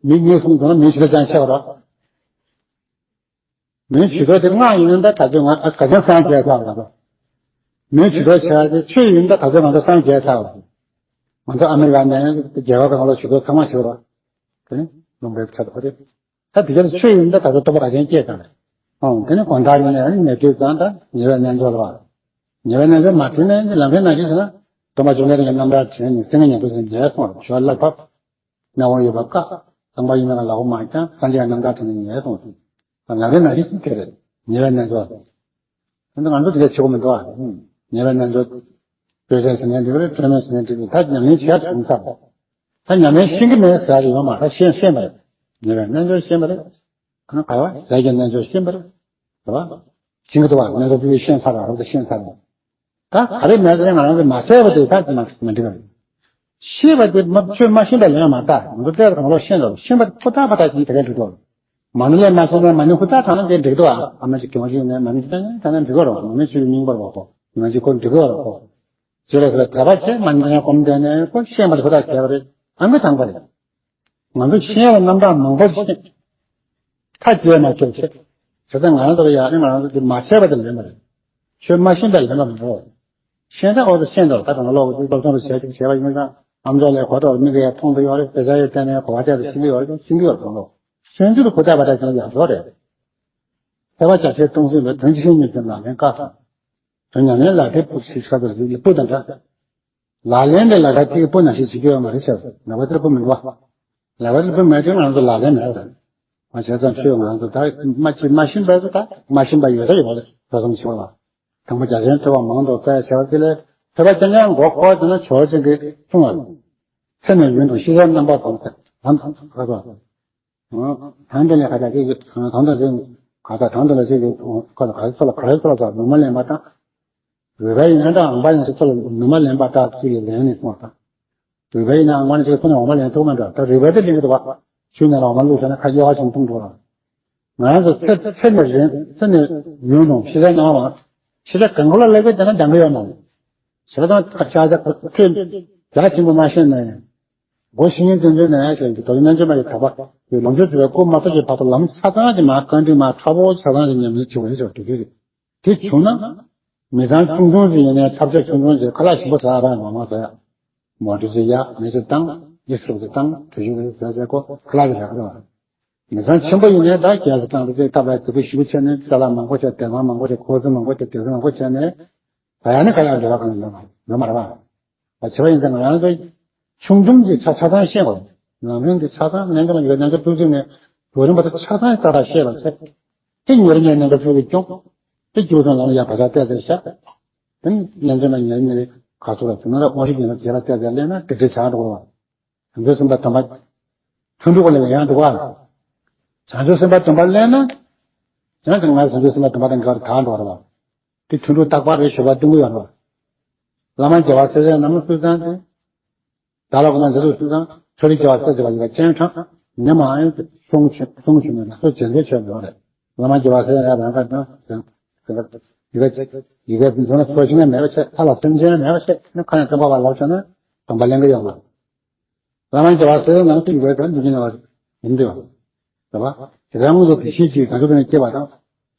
མི་གཉིས་གསུམ་དུ་ན་མིའི་ཇུས་གཏོགས་ཅང་བཤད་པ་རོགས། མིའི་ཇུས་གཏོགས་དེ་ལྔ་ཡིན་ན་ད་ད་ཚོད་ང་ཨ་ག་ཚོད་སངས་རྒྱས་ཚར་བ་རོགས། མིའི་ཇུས་གཏོགས་བྱས་ཏེ་ཆོས་ཡིན་ད་ད་ཚོད་ང་ཚོ་སངས་རྒྱས་ཚར་བ་རོགས། ང་ཚོ་ཨ་མི་རི་ཀ་ནས་རྒྱལ་ཁབ་ཁག་ལ་ཇུས་གཏོགས་ཚང་མ་བྱེད་པ་རོགས། དེ་ནི་ལུང་པའི་ཆ་དོ་རེད། ད་དེ་ཆ་ཆོས་ཡིན་ད་ད་ཚོད་རྟོགས་པ་ག་ཚོད་སྐྱེས་ཙང་རེད། ཨང་དེ་ནི་དགོང་དག་ཡིན་ནའི་ཉལ་དུས་ཙང་ད་ཉེ་བའི་རྣལ་འབྱོར་ལ། ཉེ་བའི་རྣལ་འབྱོར་མ་དྲན་ནའི་ལམ་རིམ་ནང་བཞིན་བྱས་ན། སྟོན་པ་བཅོམ་ལྡན་འདས་ཀྱི་རྣམ་ཐར་དྲན་ནས་སེམས་ངན་ཉེར་བཞག་ནས་ཉལ་སོང་རེད། ཞོར་ལ་བབས། མེ་དབོན་ཡོད་པ་བཀག། དང་པོ་ཡིན་ན་ལག་པ་མ་བརྐྱངས། སངས་རྒྱས་རྣམ་ཐར་དྲན་ནས་ཉལ་སོང་རེད། ལམ་རིམ་ནང་བཞིན་དེ་རེད། ཉེ་བའི་རྣལ་འབྱོར། ད་ང་ཚོ་དེ་ག་བྱེད་དགོས་མི་འདུག་ཨ། ཉེས་པའི་རྣལ་འབྱོར་སྤྱོད་བྱ་ཟེར་ནས་འགྲིག་རེད། སྤྲོས་མེད་ཟེར་ནས་འགྲིག་རེད། ད་ཉམས་ལེན་བྱས་ཐུབ་ཐབས། ད་ཉམས་ལེན་ཤེས་ཀྱི་མེད་ཟེར་ཡོད་མ་རེད། ཤེས་ཤེས་པ་རེད། ཉེས་པའི་རྣལ་འབྱོར་ཤེས་པ་རེད། ཁོ་ན་ག་བ་ཟས་ཀྱི་རྣལ་འབྱོར་ཤེས་པ་རེད། རེད་བ། ཤེས་ཀྱི་འདུག་བ། རྣལ་འབྱོར་པས་ཤེས་ཚར་བ་རེད། ཤེས་ཚར་བ། ད་ག་རེ་མེད་ཟེར་ན་ང་རང་གིས་མ་བྱས་པ་དེ་ད་མ་མི་འགྲིག་གམ། ཤེས་པ་དེ་མ་ཆོས་མ་ཤེས་པ་ལེན་མ་ལྟ། མི་འདུག་ལྟས་དང་ལོག་ཤེས་འདུག་ཤེས་པ་ཧུར་ཐག་པ་ཐག་བྱས་ནས་དེ་ག་འགྲིག་འདུག་མ་ཎི་ལས་མ་ཤེས་ན་མ་ཎི་ཧུར་ཐག་བགྲང་ན་དེ་འགྲིག་འདུག་ཨ་མ་ཅིག་གི་བ་ཞིག་ནས་མ་ཎི་ཧུར་ཐག་བགྲང་ན་འགྲིག་གི་རེད། མ་ཎི་ཆོས་སྙིང་པོར་བ་ཁོ་མ་ཅིག་ཁོ་འགྲིག་གི་རེད་ཁོ། ཅི་རེད་ཟེར་བ་དད་པ་བྱས་མ་ཎི་ཡང་སྒོམ་བསྡད་ནས་ཁོ་ཤེས་པ་དེ་ཧུར་ཐག་བྱས་པ་རེད། ཨ་མི་དང་པ་རེད། ང་ཚོ་ཤེས་ཡ་ལ་རྣམ་གྲངས་མང་པོ་ཤེས། ཁ་འབྱེད་མ་ཐུབ་ཤེས། བྱས་ཙང་ང་རང་ཚོ་ལ་ཡ་ནི་ང་རང་ཚོ་འདི་མ་བྱས་པ་དེ་ལེན་པ་རེད། ཆོས་མ་ཤེས་པ་ལེན་པ་མི་འགྲོ། ཤེས་ན་འོ་ཚོ་ཤེས་འདུག་ད་དང་ལོག་གི་སློབ་སྦྱོང་རེ་བྱས་ཅིག་བྱས་པ་ཡིན་ཙང་ཨམ་ཅོག་ལས་གོ་ཐོག་མིག་གིས་ཡ་མཐོང་གི་ཡོད་རེད། དཔེ་ཆ་ཡི་སྟེང་ནས་གོ་བ་བྱས་ཏེ་ཤེས་ཀྱི་ཡོད་རེད། ཤེས་ཀྱི་ཡོད་རེད། དང་ལོག་ཤེས་རྒྱུ་དེ་གོ་བརྡ་པ་ད་ཤེས་ན་ཡག་ཤོས་རེད། ཐེག་པ་རྒྱ་ཆེར་གཏོང་ཚུལ་ལ་དོན་ཅི་ཤེས་ཉིད་ཀྱི་ལག་ལེན་བཀག་དང་། དོན་ཉམས་ལེན་ལ་དེ་སྤུ་ཞིག་ཆགས་པའི་རིགས་ལ་སྤུ་དང་འདྲ། ལག་ལེན་དེ་ལ་ཁ་ཐིག་སྤུ་ནང་བཞིན་བྱེད་ཀྱི་ཡོད་མ་རེད་ཟེར། ལག་པ་དེར་སྤུ་མི་འདུག་བ། ལག་པ་དེར་སྤུ་མེད་དུས་ང་ཚོ་ལག་ལེན་མེད་རེད། མ་བྱས་ཙང་ཆོས་ང་ཚོ་ད་མ་ཅི་མ་ཤེས་པ་ཚོ་ད་མ་ཤེས་པ་ཡོད་ད་ཡོད་རེད། ཐོས་བསམ་བྱེད་པ་ལ། དང་པོ་རྒྱ་ཆེན་ཐོས་པ་མང་དུ་བཙལ་བྱས་པ་དེ་ལས་ཐོས་པ་རྐྱང་རྐྱང་མགོ་འཁོར་དེ་ན་ཇོ་བོ་རྗེ་གིས་གསུངས་པ། ཚེ་ནས་ཡུན་དུ་ཤེས་བྱ་རྣམ་པར་གོམས་ཏེ་ལམ་དང་ཁ་ཐོག་ཐང་དེ་ལས་ཁ་ཐག་ཅིག་གིས་ཐང་དང་རིང་ཁ་ཐག་ཐང་དེ་ལ་ཅིག་གིས་ཁ་ཐག་ག་རེ་ཚོ་ལ་ག་རེ་ཚོ་ལ་ཚོ་ནུ་མ་ལེན་པ་དང་། རུས་པ་ཡིན་ན་འདྲ་ཨང་པ་ཡིན་ཚོ་ཚོ་ལ་ནུ་མ་ལེན་པ་དག་ཅིག་ལས་ལེན་ནས་སོང་དང་། རུས་པ་ཡིན་ན་ཨང་པ་ནི་ཅིག་ཁོ་ནས་འོ་མ་ལེན་ཐུབ་མ་འདྲ། ད་རུས་པ་དེ་ལེན་གི་འདུག་བ། ཆུ་ནང་ལ་འོ་མ་བླུགས་བྱས་ན་ཁ་གཡོ་བ་ཅིག་མཐོང་འགྲོ་བ། ང་རང་ཚོ་ཚེ་ཚེ་ནས་རིང་ཚེ་ནས་ཡུན་རིང་ཤེས་བྱ་རྣམ་པར་ཤེས་བྱ་གང་ག་ལ་ལེགས་པའི་དེ་ན་འདང་གི་ཡོད་མ་རེད། བྱས་ཙང་ཁ་ཤ་ཤ་ཁ་ཁྲོད་རྒྱ་ཆེན་པོ་མ་ཤེས་ན་ཡང་། སྒོ་ཤེས་ཡོན་ཏན་ཚོའི་ནང་ཡང་ཞེས་ཀྱི་དོ་ལུ་སྨན་བཅོས་མ་ཡི་དག་པ་ཡི་ལོངས་སྤྱོད་འཚོ་བའི་སྐོར་མ་གཏོགས་ཀྱི་བར་དུ་ལམ་ཆ་ཚང་གི་མ་བཀའ་འདྲི་མ་ཁྲ་བོ་ཆ་ཚང་གི་ཉམས་ལེན་བྱེད་དགོས་ཞེས་དུས་དུས་དེ་བྱུང་ན། མི་ཚང་ཆུང་ཆུང་ཞིག་ཡིན་ནའི་ཐབས་ཆ་ཆུང་ཆུང་ཞིག་ཁ་ལག་ཞིམ་པོ་ཟ་རག་མ་མ་ཟ་ཡ། མོ་ཊ་ཞིག་ཡག་མི་ཞིག་བཏང་། ཡིག་གཟུགས་ཞིག་བཏང་། དུས་ཡུན་ཞིག་ཟ་ཟེར་ཁོ་ཁ་ལག་ཞིག་རག་གི་རེད་བ། མི་ཚང་ཆེན་པོ་ཡིན་ནའི་ད་རྒྱལ་ས་བཏང་དུས་སྟབས་ལ་དེ་གི་ཞུ་བྱས་ནས་ཅ་ལག་མང་པོ་བྱས། དེ་མང་མང་པོ་བྱས། ཁོ་ཚོ་མང་པོ་བྱས། དེ་ཚོ་མང་པོ་བྱས་ནས་ད་ཡ་ནི་ཁ་ལག་འབྲེལ་བ་གང་ཡང་ཡོད་མ་རེད་བ། ད་བྱས་པ་ཡིན་ཙང་ང་རང་ཚོ་ཆུང་ཆུང་གི་ཆ་ཆ་ཚང་ཤེས་དགོས། ལམ་རིམ་གྱི་ཆ་ཚང་རྣལ་འབྱོར་ལ་ཡོད་རྣལ་འབྱོར་ཐུགས་རྗེ་ནས་གོ་རིམ་པ་དེ་ཆ་ཚང་ཏག་ཏག་ཤེས་པ་ཚེ། དེ་ཉེ་རུ་ཉེ་རྣལ་འབྱོར་ཐུགས་ཀྱི་སྐྱོང་། དེ་སྐྱེས་བུ་དང་ལམ་ལ་ཡང་བག་ཆགས་གཏད་དེ་བཞག་དེ་རྣལ་འབྱོར་ལ་ཉེ་རུ་ཉེ་རུ་ག་ཚོད་ལ་དེ་ན་ལ་དབང་ཤེས་ཀྱི་ལ་རྒྱས་པ་གཏད་དེ་སླེབས་ན་དེ་འདྲའི་བྱ་འགྲོ་བ། བྱང་ཆུབ་སེམས་དཔའ་དམ་པ། ཐུན་དྲུག་ལ་ཡང་འདུག་བ། བྱང་ཆུབ་སེམས་དཔའ་སྡོམ་པ་ལེན་ན། ཡང་དེ་སྔར་བྱང་ཆུབ་སེམས་དཔའ་སྡོམ་པ་དང་འགལ་བར་དག་འགྲོ་བ་རེད་བ། དེ་ཐུན་དྲུག་རྟག་པ་རེད་ཞུ་བ་སྟོན་གྱི་ཡོད་རེད་བ། བླ་མ་རྒྱལ་བ་སྲས་བཅས་རྣམས་ལ་གསོལ་ཙང་དེ། བདག་ལ་གོ་ན་འདི་ལུགས་གསོལ་ཙང་ཕྱོགས་རིས་རྒྱལ་བ་སྲས་བཅས་པ་ཡི་ག་སྤྱན་དྲངས། ཉམས་མ་ཡོང་གསུང་ཆོས་གསུང་ཆོས་མེད་ན་སོ་བྱེད་འདོད་ཆོས་མེད་པ་རེད། བླ་མ་རྒྱལ་བ་སྲས་ཡང་རང་ག་ན་ཡི་ག་ཡི་ག་འདོན་ན་ཚོགས་ཞིང་ན་མེད་པ་བྱས། ལྷ་ལ་སེམས་ཅན་མེད་པ་བྱས་ན་ཁ་ཡང་སྟོན་པ་བ་ལོག་བྱས་ན་སྡོམ་པ་ལེན་གྱི་ཡོད་མ་རེད། བླ་མ་རྒྱལ་བ་སྲས་ནང་དུ་ཡོད་པའི་འདུ་བྱེད་ནང་ཡིན་དུས། རེད་བ། ཞེ་སྡང་སྔོན་དུ་དེ་བཞིན་གྱི་བྱང་ཆུབ་པའི་སྐྱེ་བ་དང་།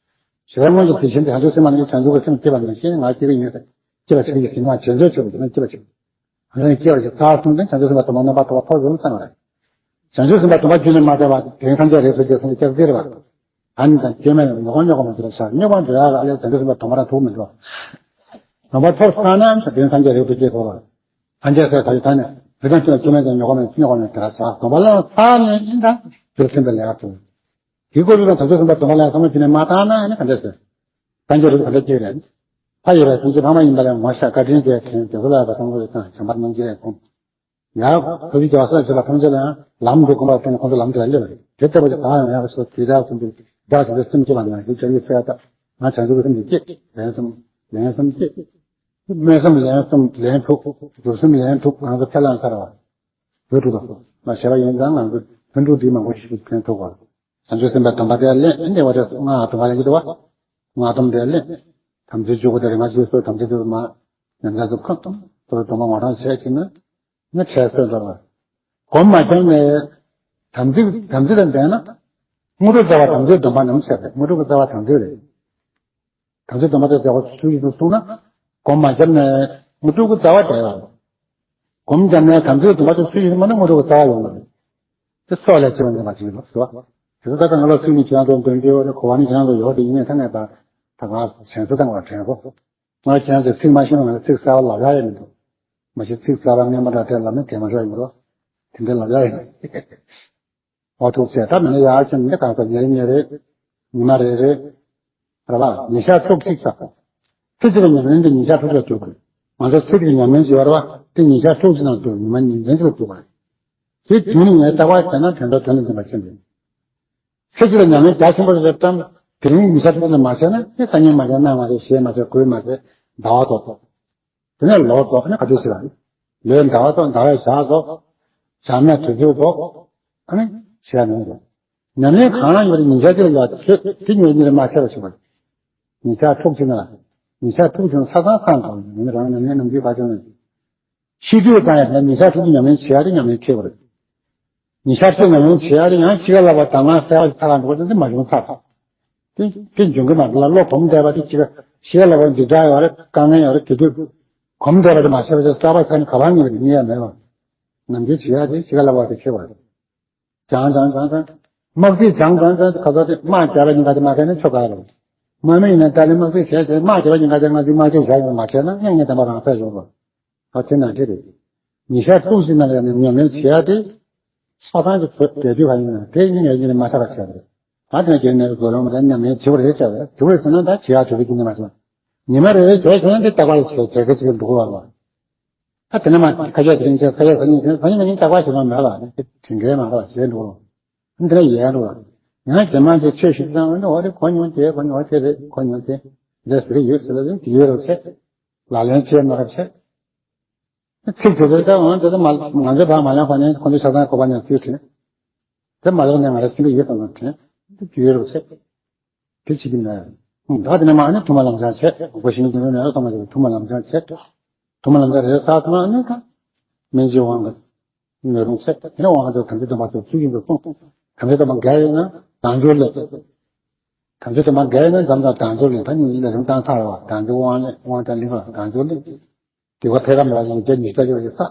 ཞེ་སྡང་སྔོན་དུ་དེ་བཞིན་དུ་བྱང་ཆུབ་སེམས་དཔའ་ནི་བྱང་ཆུབ་ཀྱི་སེམས་སྐྱེ་བ་ནང་བཞིན་ང་སྐྱེ་གི་ཡིན་ཟེར། སྐྱེ་བ་ཆགས་ཀྱི་ཟིན་མ་བྱེད་འདོད་ཆོས་ཀྱི་སྐྱེ་བ་ཆགས། ཨ་ནི་སྐྱེ་བ་ཞིག་ཚར་སོང་ཙང་བྱང་ཆུབ་སེམས་དཔའ་སྡོམ་པ་རྣམ་པར་དག་པ་ཐོབ་ཡོང་བསམ་པ་རེད། བྱང་ཆུབ་སེམས་དཔའ་སྡོམ་པ་རྒྱུད་ནས་མ་བཏབ་པ་དེ་རིང་སངས་རྒྱས་རིགས་སུ་སྐྱེས་སོང་ཙང་སྐྱེ་གི་རེད་བ། ཨ་ནི་དང་སྐྱེ་མེད་ཉོག་ཉོག་མ་འདི་ལ་ཆགས། ཉོག་པ་འདོད་ཡག་ལ་ཨ་ལས་བྱང་ཆུབ་སེམས་དཔའ་སྡོམ་པ་རང་ཐོབ་མི་འགྲོ། སྡོམ་པ་ཐོབ་ཚར་ན་དེ་རིང་སངས་རྒྱས་རིགས་སུ་སྐྱེས་ཐོབ་པ། ཐམས་ཅད་སེལ་བ་ཡི་ད་ནི་རི་དང་ཁྱོད་ཀྱི་མེད་དང་ཉོག་མེད་ཉོག་མེད་དེ་ལ་ཟ་སྡོམ་པ་ལ་ཚར་ནས་ཡིན་ད་རྒྱུ་མཐུན་པའི་ལས་ཀ་བྱུང་། དེ་ཀོ་རུ་དང་དམ་ཚིག་སེམས་དཔའ་སྡོམ་པ་ལ་བསམ་བློ་བྱས་ནས་མ་བཏང་ན་ཨ་ནི་ག་འདྲ་ཟེར། སངས་རྒྱས་རིགས་ག་འདྲ་སྐྱེ་རེད། ཕ་ཡོད་པའི་སེམས་ཅན་ཕ་མ་ཡིན་པ་ལས་ངོ་ཤ་བཀའ་དྲིན་ཆེ་མཁན་དེ་ཚོ་ལ་ཡང་བསམ་བློ་བཏང་བྱམས་པ་སྙིང་རྗེ་ལས་ཁོང་། ཡང་ཁོ་ཚོའི་རྒྱལ་བ་སྲས་བཅས་ལ་ཐམས་ཅད་ལ་ཡང་ལམ་འདི་སྒོམ་པར་བརྟེན་ནས་ཁོང་ཚོ་ལམ་དེ་ལ་སླེབས་པ་རེད། དེ་ལྟ་བུ་ཞིག་གང་ཡང་ཡང་སོ་དེ་དག་ཀུན་ཏུ་བདག་བྱེད་པའི་སེམས་བསྐྱེད་པ་ན་ཡིད་ཀྱང་ཡིད་གསལ་ལྟ། ང་བྱང་ཆུབ་ཀྱི་སེམས་ཀྱི་སྐྱེད་ལན་གསུམ་ལན་གསུམ་སྐྱེད། སྨོན་སེམས་ལན་གསུམ་ལན་དྲུག་སྒྲུབ་སེམས་ལན་དྲུག་ང་ཚོ་ཁས་བླངས་ཚར་བ། བོད་ཕྲུག་དང་མ་བྱས་པ་ཡིན་ཙང་ང་ཚོ་ཕན་ཕྲུག་འདི་མང་པོ་ཞིག་ཕན་ཐོགས་པ། བྱང་ཆུབ་སེམས་དཔའི་སྡོམ་པ་དེ་ལེན་འདི་བ་དེ་ལྔ་སྡོམ་པ་ལེན་གྱི་འདུག་བ། ལྔ་སྡོམ་དེ་ལེན། དམ་ཚིག་བཅུ་དགུ་དེ་རེ་ང་ཚོས་སོ་དམ་ཚིག་དེ་མ་ཉམས་ཆག་ཚོ་ཁག་དང་དོ་སྡོམ་པ་ངོ་སྤྲོད་བྱས་ཕྱིན་ན། ནི་འཕྲལ་སོན་འགྲོ་བ། སྒོམ་མ་བརྒྱབ་ནས་དམ་ཚིག་དམ་ཚིག་དང་ལྡན་ན། དངོས་གྲུབ་རྩ་བ་དམ་ཚིག་སྡོམ་པ་རྣམས་ཟེར་ཏེ་དངོས་གྲུབ་ཀྱི་རྩ་བ་དམ་ཚིག་རེད། དམ་ཚིག་སྡོམ་པ་དེ་རྩ་བ་སུ་ཡིན་དུ་གསུངས་ན། སྒོམ་མ་བརྒྱབ་ནས་དངོས་གྲུབ་ཀྱི་རྩ་བ་དེ་ཡོང་། སྒོམ་བརྒྱབ་ནས་དམ་ཚིག་སྡོམ་པ་དེ་སུ་ཡིན་མ་ན་དངོས་གྲུབ་ཀྱི་རྩ་བ་ཡོང་བ་རེད། དེ་སྲོག་ལས་ཆེ་བ་འདི་མ་བྱེད་ལ་ཟེར་བ། དེ་ཚོ་ད་ལྟ་ང་ལ་ཚིག་ནི་ཁྱེད་རང་ཚོ་འདོན་རྒྱུ་ཡོད་རེད། གོ་བ་ནི་ཁྱེད་རང་ཚོ་ཡོད་རེད། ཡིན་ནའི་ད་ངས་ད་ད་ག་དྲན་གསོ་བཏང་བ་དྲན་གསོ། ང་ཁྱེད་རང་ཚོས་ཚིག་མ་ཤེས་ན་ང་ཚིག་གསར་བ་ལབ་ཡ་ཡོད་མི་འདུག་མ་གཞི་ཚིག་གསར་བ་རྙིང་པ་འདྲ་དེ་ལབ་ན་དེ་མ་འདྲ་ཡོད་རོ། དེ་འདྲ་ལབ་ཡ་ཡོད། འོ་ཐུགས་རྗེ་ཆེ། ད་མི་ནི་ཡར་ཕྱིན་ནི་གང་ལྟར་ཉེ་རེ་ཉེ་རེ། ཉི་མ་རེ་རེ། རེད་པ། ཉིན་ཞག་བཅུ་གཅིག་ཙམ། ཚེ་གཅིག་ལ་ཉམས་ལེན་དེ་ཉིན་ཞག་དྲུག་ལ་སྡོད་དགོས། ང་ཚོ་ཚེ་གཅིག་ལ་ཉམས་ལེན་བྱེད་པ་རེད་བ། དེ་ཉིན་ཞག་དྲུག་ཅིག་ནང་སྡོད། ཉི་མ་ཉིན་མཚན་གཅིག་ལ་སྡོད་པ་རེད། དེ་དུས་ནི་ངས་རྟག་པར་བྱས་ན་དོན་དག་དོན་དུ་འདུན་པ་ཤེས་འདུག་ཚེ་གཅིག་ལ་ཉམས་ལེན་རྒྱ་ཆེན་པོ་རེད་བཀྲམ། དེ་རིང་ཉིན་ཞག་དྲུག་ལ་མ་བྱས་ན་ཨེ་སང་ཉིན་མ་བྱས། གནངས་མ་བྱས། གཞེས་མ་བྱས། དགོས་མ་བྱས། ཟླ་བ་ལྟོགས། དེ་ནས་ལོ་ལྟོགས། ཨ་ནི་ག་དུས་ཟེར་བ། ལོའི་ཟླ་བ་ལྟོགས། ཟླ་བའི་ཞག་ལྟོགས། ཞག་མའི་དུས་ཚོད་ལྟོགས། ཨ་ནི་བྱས་ནས་རེད། ཉམས་ལེན་གང་ཡང་ཡོད་རེད། ཉིན་ཞག་གཅིག་ལ་ཡ་ཆོས་དེ་ཉིན་རེ་ཉིན་རེ་མ་བྱས་པ་བྱེད་པ། ཉིན་ཞག་དྲུག་ཅིག་ན་ཉིན་ཞག་དྲུག་ཅིག་ན་ཆ་ཚང་ཚང་གང་ཡིན་རང་ཉམས་ལེན་ནམ་རྒྱུན་ག་ཅུང་ནས། ཤི་དུས་ཙང་ཡང་ཉིན་ཞག་དྲུག་ཉམས་ལེན་བྱེད་ཡ་དེ་ཉམས་ལེན་ཁེལ་བ་རེད། ཉིན་ཞག་དྲུག་ཉམས་ལེན་བྱེད་ཡ་དེ་ཡང་དཔྱིད་ཀ་ལ་བ་དང་ང་གསལ་བ་ཚ་ག་འགྲོ་དེ་མ་བྱུང་ཚར། དེ་དེ་འབྱུང་གི་མ་རེད་ལ། བློ་གོམས་བསྡད་པ་དེ་དཔྱིད་ཀ་དཔྱིད་ཀ་ལ་བ་འཇིགས་སྐྲག་ཡོད་རེད། དཀའ་ངལ་ཡོད་རེད། དེ་དུས་གོམས་བསྡད་པ་དེ་མ་བྱས་པ་དེ་གསལ་བ་ཚ་ནི་ག་པར་ངེས་རེད། ངེས་ཡ་མེད་བ། ནམ་རྒྱུན་བྱེད་ཡ་དེ་དཔྱིད་ཀ་ལ་བ་དེ་ཁེལ་བ་རེད། སྦྱང་སྦྱང་སྦྱང་སྦྱང་། དམག་རྩིས་སྦྱང་སྦྱང་སྦྱང་། ཁ་ཚ་དེ་དམག་རྒྱག་པའི་ཉིན་ཀ་དེ་མ་ཁེལ་ན་ཆོ་ག་རེད། དམག་མི་ཡིན་ན་ད་ལན་དམག་རྩིས་བྱས་བྱས། དམག་རྒྱག་པའི་ཉིན་ཀ་དེ་ང་ཚོས་དམག་རྩིས་བྱ་ཡོང་མ་བྱས་ན་སྙིང་ཉེ་བདེན་པ་རང་སད་ཡོང་རོགས། ཨ་དེ་ན་དེ་རེད། ཉིན་ཞག་དྲུག་ཅིག་ནང་ལ་ཡང་ཉམས་ལེན་བྱེད་ཡ་དེ། ཆ་ཚང་གི་བོད་རྒྱལ་དུས་ག་ཡིན་ན་དེ་སྙིང་ཡ་ཡིན་ནས་མ་ཆགས་པ་བྱས་རེད། ད་དེ་ན་རྒྱལ་ནས་དགོས་ལོང་མ་ད་ཉམས་ལེན་བྱེད་པ་རེད་བྱ་བ་རེད། དེ་བས་ཟེར་ན་ད་བྱེད་ཡ་དུས་ཀྱི་ཉི་མ་ཚོ། ཉི་མ་རེ་རེ་བྱས་ཁྱོད་རང་དེ་རྟག་པར་བྱེད་བྱེད་དགོས་ཚུལ་འདུག་བ་བ། ད་དེ་ནས་མ་ཁ་ཤས་དེ་རིང་བྱས། ཁ་ཤས་ཟ་ཉིན་བྱས། ཟ་ཉིན་ན་ཉིན་རྟག་པར་བྱེད་ལོང་མེད་ལ། དེ་དྲན་གལ་མ་རེད་བ། བྱེད་འགྲོ། འདི་ལ་ཡལ་འགྲོ་བ། ཡང་རྗེས་མ་ཅིག་ཆོས་ཞུ་དུས་ཙང་། འོ་དེ་གོ་མྱོང་དེ་གོ་མྱོང་། དེ་རེད་གོ་མྱོང་དེ། འདི་ཟེར་གྱི་ཡོད་ཟེར་ལ་དེ་ཡོད་རོགས་བྱས། ལག་ལེན་བྱས་མ་རོགས་བྱས། ཚིག་དེ་ཚོ་ད་འོང་དེ་ད་མ་ང་ཚོ་ཕར་མ་ལེན་པ་ནས་ཁོ་ཚོ་ཆ་ཚང་གོ་བ་ནས་ཚུལ་དྲན། དེ་མ་ལོག་ནས་ང་རང་སེམས་པའི་ཡུལ་དང་ལ་དྲན། དེ་ཡོད་རོགས་བྱས། དེ་བྱེད་ཀྱི་མེད། ད་དེ་ནས་མ་ནི་ཐུགས་མ་ལམ་སང་བྱས། སྒོ་ཞིང་དུ་ནས་སོང་བ་དེ་ཐུགས་མ་ལམ་སང་བྱས། ཐུགས་མ་ལམ་སང་རེད་ས་ཐུགས་མ་ནི་ད་སྨིན་བྱེད་དབང་གི་ནོད་རུང་བྱས། དེ་ནས་དབང་དུ་དམ་ཚིག་སྡོམ་པ་ཚོ་ཚུལ་བཞིན་དུ་སྲུང་། དམ་ཚིག་སྡོམ་པ་འགལ་ཡོད་ན་དལ་འབྱོར་ལས། དམ་ཚིག་སྡོམ་པ་འགལ་ཡོད་ན་འཛམ་དང་དལ་འབྱོར་ལས། ད་ནི་ལས་རིམ་བཏང་ཚར་བ། དལ་འབྱོར་དབང་ལས། དབང་དང་ལིང་ལ་དལ་འབྱོར་ལས། དེ་བ་ཕལ་རམ་ར་ཡང་བརྒྱ་ཉིས་བརྒྱ་ཡོད་ས།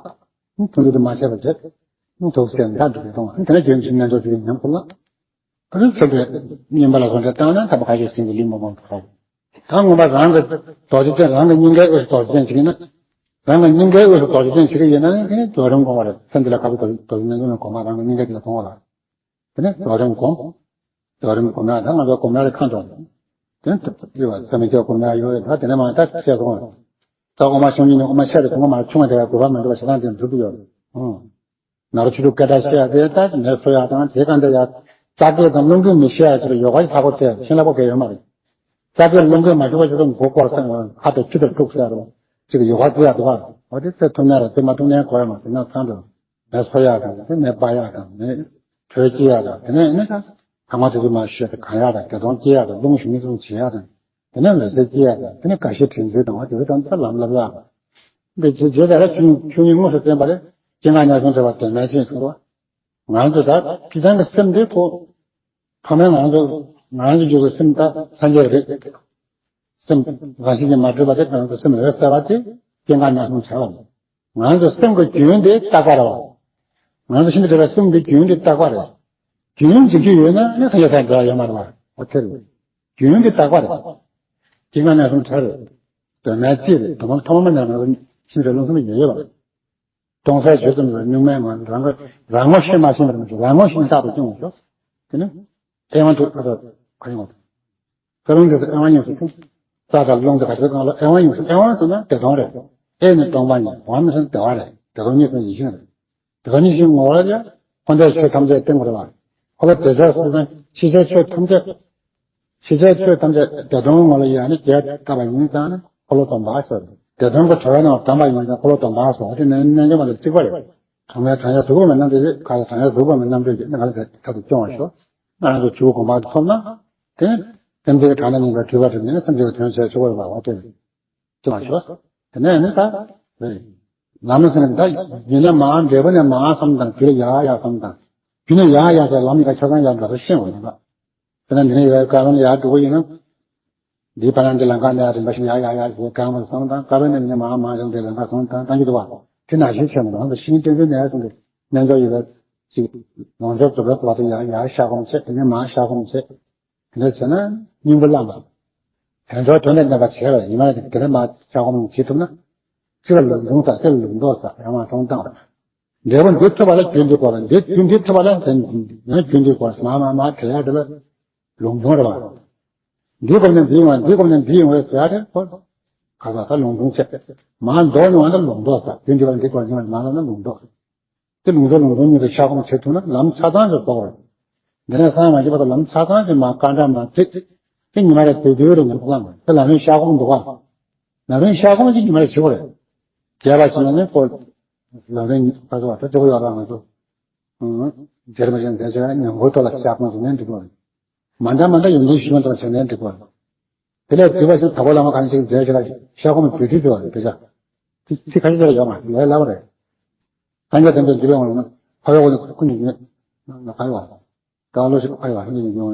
ཐུན་ཏུ་མ་བྱས་པ་བྱས། ཐུགས་སེམས་མཐའ་འགྲུབ་པའི་གཏོང་བ། དེ་ནས་རྗེས་ནས་རྣལ་འབྱོར་ཆོས་ཉམས་ཁོ་ན། ད་ནི་ཚེ་འདིར་སྨྱོན་པ་ལ་བཟོ་འདྲ་བཏང་ན་ཐར་པ་ཁ་ཤས་ཟིན་གྱི་ལུས་མ་མང་དུ་ཁོག་ད་ངོ་མ་རང་གི་རྡོ་རྗེ་གདན། རང་གི་སྙིང་གའི་དབུས་སུ་རྡོ་རྗེ་གདན་བྱེད་ཀྱི་ན། རང་གི་སྙིང་གའི་དབུས་སུ་རྡོ་རྗེ་གདན་བྱེད་ཀྱི་ཡིན་ན་ནི་རྡོ་རིང་དགོངས་པ་རེད། སེམས་འདི་ལ་དཀར་པོ་རྡོ་རྗེ་གདན་བྱེད་ཀྱི་ན་དགོངས་པ་རང་གི་སྙིང་གའི་དེ་ལ་དགོངས་པ་རེད། དེ་ནས་རྡོ་རིང་སྒོམ། རྡོ་རིང་སྒོམ་ཡག་ད་ང་ཚོ་སྒོམ་ཡག་རེ་ཁ་འདོན། དེ་ནས་དེ་བ་ཚད་མེད་སྐྱོ་སྒོམ་ཡག་ཡོད་རེད། ད་དེ་ནས་མ་ད་བཤད་སོང་། ད་དབུ་མ་བྱུང་ཉིན་ནས་དབུ་མ་ཆད་རེད། དུང་མ་ཆུང་བ་དེ་ཡག་དགོས་པ་མི་འདུག་པ་ཞེ་སྡང་དེ་འཛུགས་ཀྱི་ཡོད་རེད། ཨང་། ནཱ་རོ་ཆོས་དྲུག་སྐད་གྲགས་བཤད་ཡག་དེ་ད་མེད་བཟོ་ཡག་དང་། དེ་གང་དེ་ཡག་རྩ་བརྒྱད་དང་རླུང་རྒོད་མི་ཤེས་ཡག་ཅིག་ལ་ཡོ་ག་ཞིག་ཧ་གོ་ཚེ་ཤིང་ལ་པོ་གལ་ཡོད་མ་རེད། རྩ་བརྒྱད་རླུང་རྒོད་མ་ཤེས་པ་ཞིག་ལ་མགོ་སྐོར་སེང་ཧ་དང་ཆུ་དང་དཀྲུག་ཟེར་རོ། ཅིག་ཡོ་ག་རྩི་ཡག་འདུག་བ། འོ་དེ་ཚེ་ཐུབ་ན་ར་རྩི་མ་ཐུབ་ན་གོ་ཡ་མ་རེད། ན་ཚང་དུ། མེ་འཚོ་ཡག་དང་། དེ་མེ་སྦར་ཡག་དང་། མེ་དྲོད་སྐྱེ་ཡག་དང་། དེ་ནས་ནི་ད་ཐ་མག་དེ་ཚོ་མ་བཤད་དེ་གང་ཡག་དང་། བདེ་སྟོང་སྐྱེ་ཡག་དང་། རླུང་ཞུ་མི་ཚོ་བྱེད་ཡག་དང་། དེ་ནས་འོད་ཟེར་སྐྱེ་ཡག་དང་། དེ་ནས་དགའ་བཞི་དྲན་ཚུལ་དང་། དེ་ཚོ་དང་ཚ་ལམ་ལབ་ཡག་དང་། འདི་རྗེ་རྗེ་དེ་ལ་ཆོས་ཆོས་ཉིད་དངོས་སུ་བསྟན་པ་རེད། སྐྱེ་འགག་གནས་གསུམ་བྲལ་བ་དོན་མེད་ཅེས་ཟེར་བ། ང་ཚོ་ད་སྤྱི་བཏང་གི་སེམས་དེ་ཁོ། ཐོག་མར་ང་ཚོ་ང་ཚོ་རྒྱུད་ཀྱི་སེམས་ད་སངས་རྒྱས་རེད། སེམས་རང་བཞིན་གྱིས་མ་གྲུབ་པ་དེ་ང་ཚོ་སེམས་འོད་གསལ་བ་དེ་སྐྱེ་འགག་གནས་གསུམ་བྲལ་བ་རེད། ང་ཚོ་སེམས་ཀྱི་རྒྱུན་དེ་རྟག་པ་རེད་བ། ང་ཚོ་ཤིན་ཏུ་བྲལ་བའི་སེམས་ཀྱི་རྒྱུན་དེ་རྟག་པ་རེད། རྒྱུན་འཇིག་རྒྱུ་ཡོད་ན་ནི་སངས་རྒྱས་སར་འགྲོ་ཡ་ཡོད་མ་རེད་བ། འོ་དེ་རེད། རྒྱུན་དེ་རྟག་པ་རེད། སྐྱེ་འགག་གནས་གསུམ་བྲལ་རེད། དོན་མེད་ཅེས་རེད། དོན་མེད་ཐོག་མ་ནས་ང་ཚོ་ཤིན་ཏུ་བྲལ་རླུང་གསུམ་ཡོད་ཡོད་པ་རེད། སྟོང་གསལ་བརྗོད་ཙམ་ལ་གཉུག་མའི་ངང་། རང་གི་རང་ངོ་ཤེས་མ་ཤེས་པར་མི་འགྱུར། རང་ངོ་ཤེས་ནས་རྟག་ཏུ་སྐྱོང་བར་ཤོག་དེ་ནི་ཨེ་ཝན་དུ་ཨ་ད་ཁ་ཡོང་བ། རྩ་རླུང་དེ་ཚོ་ཨེ་ཝན་ཡིན་ཟེར་ཏེ། རྩ་དང་རླུང་དེ་ག་ཚོད་གང་ལ་ཨེ་ཝན་ཡིན་ཟེར། ཨེ་ཝན་ཟེར་ན་བདེ་སྟོང་རེད། ཨེ་ནི་སྟོང་པ་ཉིད། ཝན་ཟེར་ན་བདེ་བ་རེད། བདེ་སྟོང་གཉིས་སུ་ཡིད་བཞིན་རེད། དེ་ག་ཉིད་ཀྱི་ངོ་བོ་ལ་ཡང་འཁོར་འདས་ཆོས་ཐམས་ཅད་སྟེང་ངོ་རེད་བ། འཁོར་ལོ་བདེ་མཆོག་སོགས་དང་ཕྱི་རྒྱལ་ཆོས་ཐམས་ཅད། ཕྱི་རྒྱལ་ཆོས་ཐམས་ཅད་བདེ་སྟོང་ངོ་ལ་ཡང་ནི་རྒྱས་བཏབ་པ་ཡིན་ཙང་ནི་འཁོར་ལོ་སྡོམ་པ་ཟེར། བདེ་སྟོང་གི་གྲོལ་བའི་ནང་བསྡམས་པ་ཡིན་ཙང་འཁོར་ལོ་སྡོམ་པ་ཟེར། དེ་ནི་རྣལ་འབྱོར་མ་ལ་གཅིག་པ་རེད། གྲངས་མེད་གྲངས་ཡས་གཟུགས་པོ་མེད་རྣམ་གྲོལ་གྱི་ག་ལ། གྲངས་ཡས་གཟུགས་པོ་མེད་རྣམ་གྲོལ་གྱི་ནི་ག་ལ་དེ་ཐབས་སུ་སྐྱོང་བར་ཤོག་ང་རང་ཚོ་ཇོ་བོ་དགོངས་པ་ཐོབ་ན། དེ་ནི་སེམས་ཅན་གྱི་དྲང་སྙོམས་ལ་འདུས་པ་དེ་ནི་སེམས་ཅན་གྱི་དོན་བྱེད་ཆོག་པ་རེད་བ། དེ་སྐྱོང་བར་ཤོག་དེ་ནས་ནི་ད་རེད། ལམ་ལ་སེམས་ཀྱི་ད་ཡིན་ན་མར་འབྲས་བུ་ནས་མར་བསམ་དང་། རྒྱུ་ལ་ཡར་ཡར་བསམ་དང་། རྒྱུ་ནས་ཡར་ཡར་ཟེར་ལམ་གཉིས་ཀ་ཆ་ཚང་ཡར་འགྲོ་ས་ཤེས་དགོས་ནི་ད། དཔེར་ན་འདི་ནས་ཡར་ཀ་བ་ནས་ཡར་འགྲོ་གི་ཡིན་ན། འདིའི་བར་ན་འདི་ལམ་ཁ་ནས་རིམ་པ་བཞིན་ཡར་ཡར་ཡར་ཞེས་གང་བར་བསམ་དང་། ཀ་བ་ནས་ནི་མར་མར་ཡང་འདི་ལམ་ཁ་སོང་དང་། ད་འགྱུར་བ་དེ་ནང་བཞིན་བྱས་མ་གཏོགས་ཤིང་ཏིང་ཏིང་ནས་སོང་གི་རྣལ་འབྱོར་ཡོད་པ་ཅིག་ལོངས་སྤྱོད་རྫོགས་པའི་སྐོར་དུ་ཡར་ཡར་བཞག་གོམས་བྱས། དེ་ནས་མར་བཞག་གོམས་བྱས། དེ་འདྲ་བྱས་ན་སྙིང་པོ་བླངས་པ། དལ་འབྱོར་དོན་དང་ལྡན་པ་བྱས་པ་ཡིན་ན་དེ་འདྲ་མར་བཞག་གོམས་བྱེད་ཐུབ་ན། གཅིག་ལ་ལུགས་འབྱུང་ཟེར། གཅིག་ལ་ལུགས་ལྡོག་ཟེར། ཡང་མ་སོང་བཏང་བ། འབྲས་བུ་འདི་ཐོབ་པ་ལ་རྒྱུ་འདི་དགོས་པ། འདི་རྒྱུ་འདི་ཐོབ་པ་ལ་དེ་ཡང་རྒྱུ་འདི་དགོས། མར་མར་མར་དེ་ཡག་དེ་ལ་ལུགས་འབྱུང་རེད་བ། འདི་སྒོམ་ནས་འདི་ཡོང་བ། འདི་སྒོམ་ནས་འདི་ཡོང་བའི་ཟེར་ཡག་དེ་ཁོ། ག་ས་ད་ལུང་སྟོན་བྱས། མར་ལྡོག་ནས་འོང་ན་ལུང་ལྡོག་ཟེར། དེ་འདི་བ་འདི་གོ་འདི་བ་མར་ལ་ན་ལུང་ལྡོག་དེ་ལུང་ལྡོག་ལུང་ལྡོག་གཉིས་ཀྱི་ཤ་སྐོམ་བྱེད་ཐུབ་ན་ལམ་ཆ་ཚང་ཞིག་རྟོགས་རེད། འདི་ནས་སངས་མ་རྒྱས་བར་དུ་ལམ་ཆ་ཚང་ཞིག་མར་རྐང་གྲངས་མར་བྲིས། དེ་ཉི་མ་རེ་དུས་དུས་རེ་ཉམས་བླངས་དགོས། དེ་ལམ་རིམ་ཤ་སྐོམ་འདུག་ག་ལམ་རིམ་ཤ་སྐོམ་ཅིག་ཉི་མ་རེ་བྱེད་དགོས་རེད། བརྒྱད་པ་བྱས་ན་ནི་ཁོ་ལམ་རིམ་ཁ་ཚོ་བ་ད་ལྟ་ཅོག་ཡོད་ར་ང་ཚོ། ཨང་། རྗེར་མ་ཞིག་མཛད་བྱས་ཉམས་གོ་ཐོག་ལ་ཤ་སྐོམ་ཞིག་ནས་འགྲིག་གོ། མ་འདྲ་མ་འདྲ་ཡོང་དུས་ཞུ་མ་ཐུབ་པ་བྱས་ནས་འགྲིག་གོ། དེ་ལས་དུས་པ་ཞིག་དྭགས་པོ་བླ་མ་གང་ཞིག་མཛད་བྱས་ལ་ཤ་སྐོམ་དུས་དུས་དུ་བ་རེད་དེ་ཆ། དེ་ཚིག་ཁ་ཤས་ཅིག་ལ་ཡོད་མ་རེད་ལས་སླ་བ་རེད། སངས་རྒྱས་བསྟན་པའི་འདུལ་བའི་ངོ་ན་འཕགས་པའི་དབང་ནི་ཀུན་ནས་ཡོད། ན་ག་ཡོད། ད་ལོ་ཞིག་ཨ་ཡོད་ཨ་ནི་ཡོད་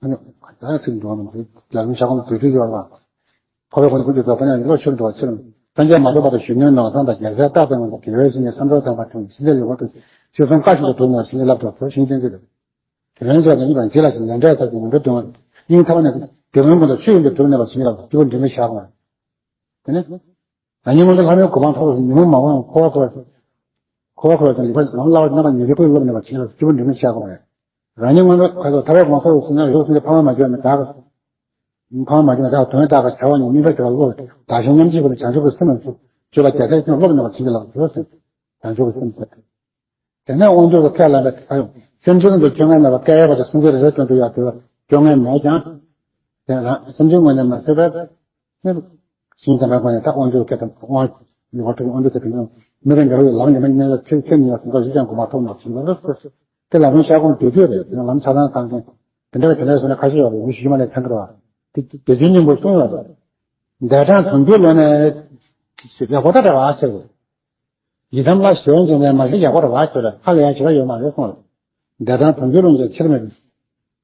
ཨ་ནི་ད་ཚིག་འགྲོ་མི་འདུག་ལ་ལུང་ཤ་སྐོམ་དུས་དུས་ཡོད་ར། འཕགས་པའི་དབང་ནི་ཀུན་ནས་ཡོད་པ་ན་ལོ་ཆུར་འགྲོ་བ་ཕྱིར། སངས་རྒྱས་མ་ཐོབ་བར་དུ་གཞོན་ནུའི་ནོར་བཟང་དང་རྒྱལ་སྲས་རྟག་ཏུ་ངོམས་པ་དགེ་བའི་བཤེས་གཉེན་བསམ་གྲུབ་ཐེག་པ་ཁྲིད་ཞི་བདེ་ཡོད་པར་དུ་ཤེས་གསུམ་བཀའ་བཞིན་དུ་སྒྲུབ་ནས་ཞི་བདེ་རླབས་སུ་འཕེལ་ཞིང་བསྟན་ཏེ། དེ་ཡང་ཚོགས་དང་ཉིད་དང་རྗེ་ལ་ཞིག་ལས་འབྲས་ཐོབ་ཀྱི་ངོ་འཕྲོད་དོན་སྙིང་ཐག་པ་ནས་དེ་སྔོན་ཀུན་ཏུ་ཆོས་ཡིན་པའི་གྲུབ་གནས་པ་ཞིག་ལ་སྐྱེ་བོ་འདྲེས་མའི་ཞག་ངོ་། དེ་ནས། རང་ཉིད་སྔོན་དུ་ལྷ་མིའི་གོ་འཕང་ཐོབ་ཉོན་མོངས་མ་འོངས་འཁོར་བ་འཁོར་བ་འཁོར་བ་དང་ལུས་པ་ལམ་སླ་བ་རྣམ་པ་ཉེར་བཞི་པོའི་སློབ་གནས་པ་ཞིག་ལ་སྐྱེ་བོ་འདྲེས་མའི་ཞག་ངོ་། རང་ཉིད་སྔོན་དུ་ཁ་ཐོབ་ཐར་པའི་གོ་འཕང་ཐོབ་ཟིན་ན་རིགས་སུ་འདི་ཕ་མ་མ་བྱོན་ནས་བདག་ཕ་མ་མ་བྱོན་ནས་བདག་དོན་བདག་གི་བྱ་བ་ནི་སྨིན་པ་དེ་ལ་བློ་བདག་གཞན་མཉམ་བརྗེ་དགོས་ན་བྱང་ཆུབ་ཀྱི་སེམས་ལ་སྤྱོད་པ་རྒྱ་ཆེར་བསྐྱེད་སློབ་གནས་པ་ཞིག་ལ་འགྲོ་ཟིན། བྱང་ཆུབ་ཀྱི་སེམས་ཟེར། དེ་ནས་དབང་སྒྱུར་གྱི་ཁས་བླངས་པའི་ཐལ་ཡོང་སེམས་ཅན་དུ་སྐྱོ་ངལ་མེད་པར་བསྐལ་པ་དང་སེམས་ཅན་རེ་རེ་དོན་དུ་ཡང་དེ་བས་སྐྱོ་ངལ་མེད་ཀྱང་། དེ་རང་སེམས་ཅན་ངོས་ནས་མ་ཟད་པའི་ནི་ཞིང་དམ་པའི་སྒོ་ནས་ད་དབང་སྒྱུར་སྐད་དང་དབང་ཡུལ་བར་དུ་དབང་སྒྱུར་དེ་དང་མི་རེ་འགལ་བའི་ལམ་ཉི་མ་གཉིས་ལ་ཚེ་ཚེ་གཉིས་ལ་སེམས་ཁ་བཞི་ཀྱང་གོང་མ་ཐོབ་ནས་ཞིང་ལ་རེ་སྐོར་དེ་ལ་ལུང་ཤ་སྐོམ་དུས་དུས་རེད། དེ་ལམ་ཆ་ཚང་གང་ཅན་དེ་འདྲ་བའི་དེ་འདྲ་སོང་ན་ཁ་ཤས་ཡོད་རེད། ཞུ་མ་ལས་ཚང་གི་རེད་བ། དེ་དེ་ཚོའི་སྙིང་པོ་གསུངས་ཡོད་རེད། འདས་གྲོངས་དོན་བསྡུའི་ལོ་ནས་ཡག་པོ་ད་རེད་བ་ཟེར་རེད། ཡི་དམ་ལ་ཞེན་ཅིང་ནས་མ་ཤེས་ཡག་པོ་རེད་བ་ཟེར་རེད། ཧ་ལས་ཡ་བྱེད་པ་ཡོད་མ་རེད་གསུངས་རེད། འདས་གྲོངས་དོན་བསྡུའི་ལོ་ནས་ཕྱིར་མི་རེད།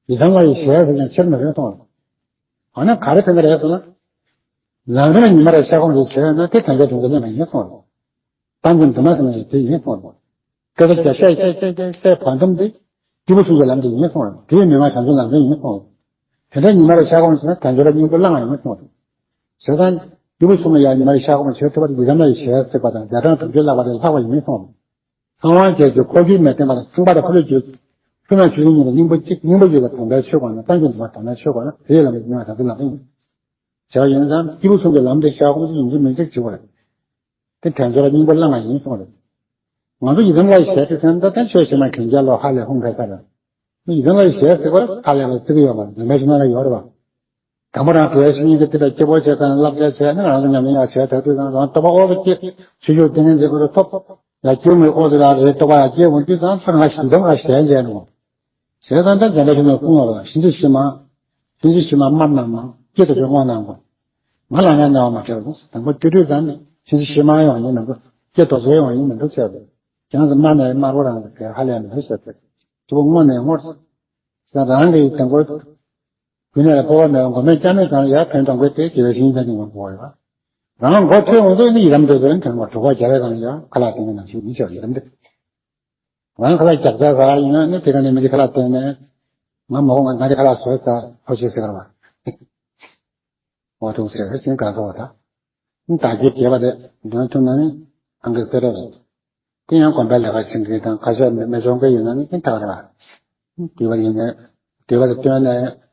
ཡི་དམ་ལ་ཡི་ཞེས་ཟེར་ཀྱང་ཕྱིར་མི་རེད་གསུངས་རེད། འོ་ན་ག་རེ་ཕན་གི་རེད་ཟེར་ན། ལམ་རིམ་ཉི་མ་རེ་ཤ་སྐོམ་རེ་བྱས་ན་དེ་དོན་གྱི་དོན་གྱི་གནས་མ་ཡིན་གསུངས་རེད། གཏམ་གྱི་འདུན་མ་ཟེར་ན་དེ་ཡིན་གསུངས་རེད། སྐད་ཆ་བརྒྱ་བཤད་བཤད་བཤད་བཤད་བཤད་བར་འདུམ་དེ་སྐྱེས་བུ་གསུམ་གྱི་ལམ་དེ་ཡིན་གསུངས་རེད། དེའི་མི་མ་བྱང་ཆུབ་ལམ་དེ་ཡིན་གསུངས་རེད། དེ་འདྲ་ཉི་མ་རེ་ཤ་སྐོམ་བྱས་ན་དལ་འབྱོར་ལ་སྙིང་པོ་བླང་ཡང་མི་གསུངས་རེད། བྱས་ཙང་སྐྱེས་བུ་གསུམ་ལ་ཡང་ཉི་མ་རེ་ཤ་སྐོམ་བྱེད་ཐུབ་པ་དེ་ཡི་དམ་ལ་ཡི་ཞེས་ཟེར་བ་དང་འདས་གྲོངས་དོན་བསྡུ་བསླབ་པ་དེ་ལྷག་པ་ཡིན་གསུངས་རེད། ཚངས་དབང་བཅས་ཀྱི་འཁོར་སྒྱུར་མི་བསྟན་པ་དང་ཚངས་པ་དང་འཁོར་ལོས་སྒྱུར། ཐུབ་རྣམས་ཆོས་ཀྱི་སྙིང་པོ་གཅིག་སྙིང་པོ་ཡོད་པ་དམ་པའི་ཆོས་སྒོ་ནས་གཏམ་གྱི་འདུན་མ་དམ་པའི་ཆོས་སྒོ་ན་དེའི་ལམ་དུ་ཉེ་བ་དམ་ཚིག་ལམ་རིམ་བྱ་བ་ཡིན་ཙང་སྐྱེས་བུ་གསུམ་གྱི་ལམ་དེ་ཤ་སྐོམ་ཅིག་ཡིན་གཅིག་མིན་གཅིག་བྱེད་དགོས་རེད། དེ་དལ་འབྱོར་ལ་སྙིང་པོ་བླང་བ་ཡིན་གསུངས་རེད། ང་ཚོ་ཡི་དམ་ལ་ཡི་ཞེས་ཟེར་ན་ད་ལྟ་ཆོས་བྱེད་མ་མཁན་རྒྱ་ལོ་ཧ་ལས་ཧུང་ག་ས་རེད། ཡི་དམ་ལ་ཡི་ཞེས་ཟེར་བར་ཧ་ལས་ལ་བརྩི་གི་ཡོད་པ་འདུན་པའི་གཞུང་ལ་ཡོད་རེད་པ། དང་པོ་རང་དུ་བའི་སེམས་ཉིད་ཀྱི་དེ་ལ་སྐྱེ་བོ་བྱས་ཙང་བསླབ་བྱ་བྱས་ནས་རང་ལ་ཉམས་ལེན་ཡག་བྱས་ད་དུས་ཙང་རང་སྟོབས་པ་ཨོ་ཙི་སྐྱེ་ཆོས་ཞུགས་ཏིང་ངེ་འཛིན་ཁོ་ཐོབ་ཡ་སྐྱེ་བོ་མི་ཨོ་ཙི་ལ་རེ་སྟོབས་པ་ཡག་སྐྱེ་འོང་དུས་ཙང་ས་ང་ཞི་འདམ་ང་ཞལ་མཇལ་ནོ། བྱས་ཙང་ད་འཛམ་བུ་གླིང་ལ་ཀུན་ཡོད་ལ་ཤིན་ཅི་ཤི་མ། ཤིན་ཅི་ཤི་མ་མར་ནང་མ་སྐྱེ་དུ་བྱོན་དངོས་ནང་གོ། ང་ལ་ཉ་ཉ་བ་མ་བྲལ་རུང་དང་པོ་སྐྱེ་དུས་ཙང་ནི་ཤིན་ཅི་ཤི་མ་ཡོང་ཡིན་མི་འདུག་སྐྱེ་དུ་བྱོན་ཡོང་ཡིན་མི་འདུག་ཟེར་དུས། ཁྱེད་རང་ཚོ་མར་ནས་དམར་པོ་རང་གི་ཧ་ལས་མི་འདུག་ཟེར་དུས། དུ་བ་དངོས་ནས་དངོས་སུ། ས་རང་གི་དང་པོ། ཀུན་ནས་སྤོབས་པ་མེད་པ་མགོ་མེད་སྐྱ་མེད་གང་ཡར་ཐོན་གཏོང་དགོས་དེ་དགེ་བའི་བཤེས་གཉེན་ཅན་གྱི་ངོ་བོ་ཡོད། རང་མགོ་ཐོན་འོང་དུས་ནི་ཡི་དམ་དེ་ཚོ་ནི་དོན་ངོ་དྲུག་པ་རྒྱལ་བའི་གང་ཡང་ཁ་ལག་སྟེང་གི་ནང་བཞིན་མི་བྱེད་པ་ཡི་དམ་དེ། རང་ཁ་ལག་རྒྱག་ཚར་ཟ་ཡིན་ན་ནི་དེ་ག་ནས་མི་ཚེ་ཁ་ལག་སྟེང་ནས་ང་མ་འོང་ང་ང་ཚེ་ཁ་ལག་བཟོས་ཚར་ཧོ་ཤེས་ཟེར་བ། འོ་ཐུག་ཟེར་ཟིན་གང་ཚོ་བ་ད། བདག་གིས་བྱས་པ་དེ་འདོན་ཐུབ་ན་ནི་ཨང་ཀི་སེ་ར་རེད། དེ་ཡང་གོམས་པའི་ལས་ཀ་བྱེད་མཁན་དང་ཁ་ཤས་མེ་མེ་ཆུང་པའི་ཡིན་ན་ནི་ཁྱིམ་ཐག་རེད་བ། དུས་བ་ཡིན་ནའི་དུས་བ་དེ་བཏོན་ནས་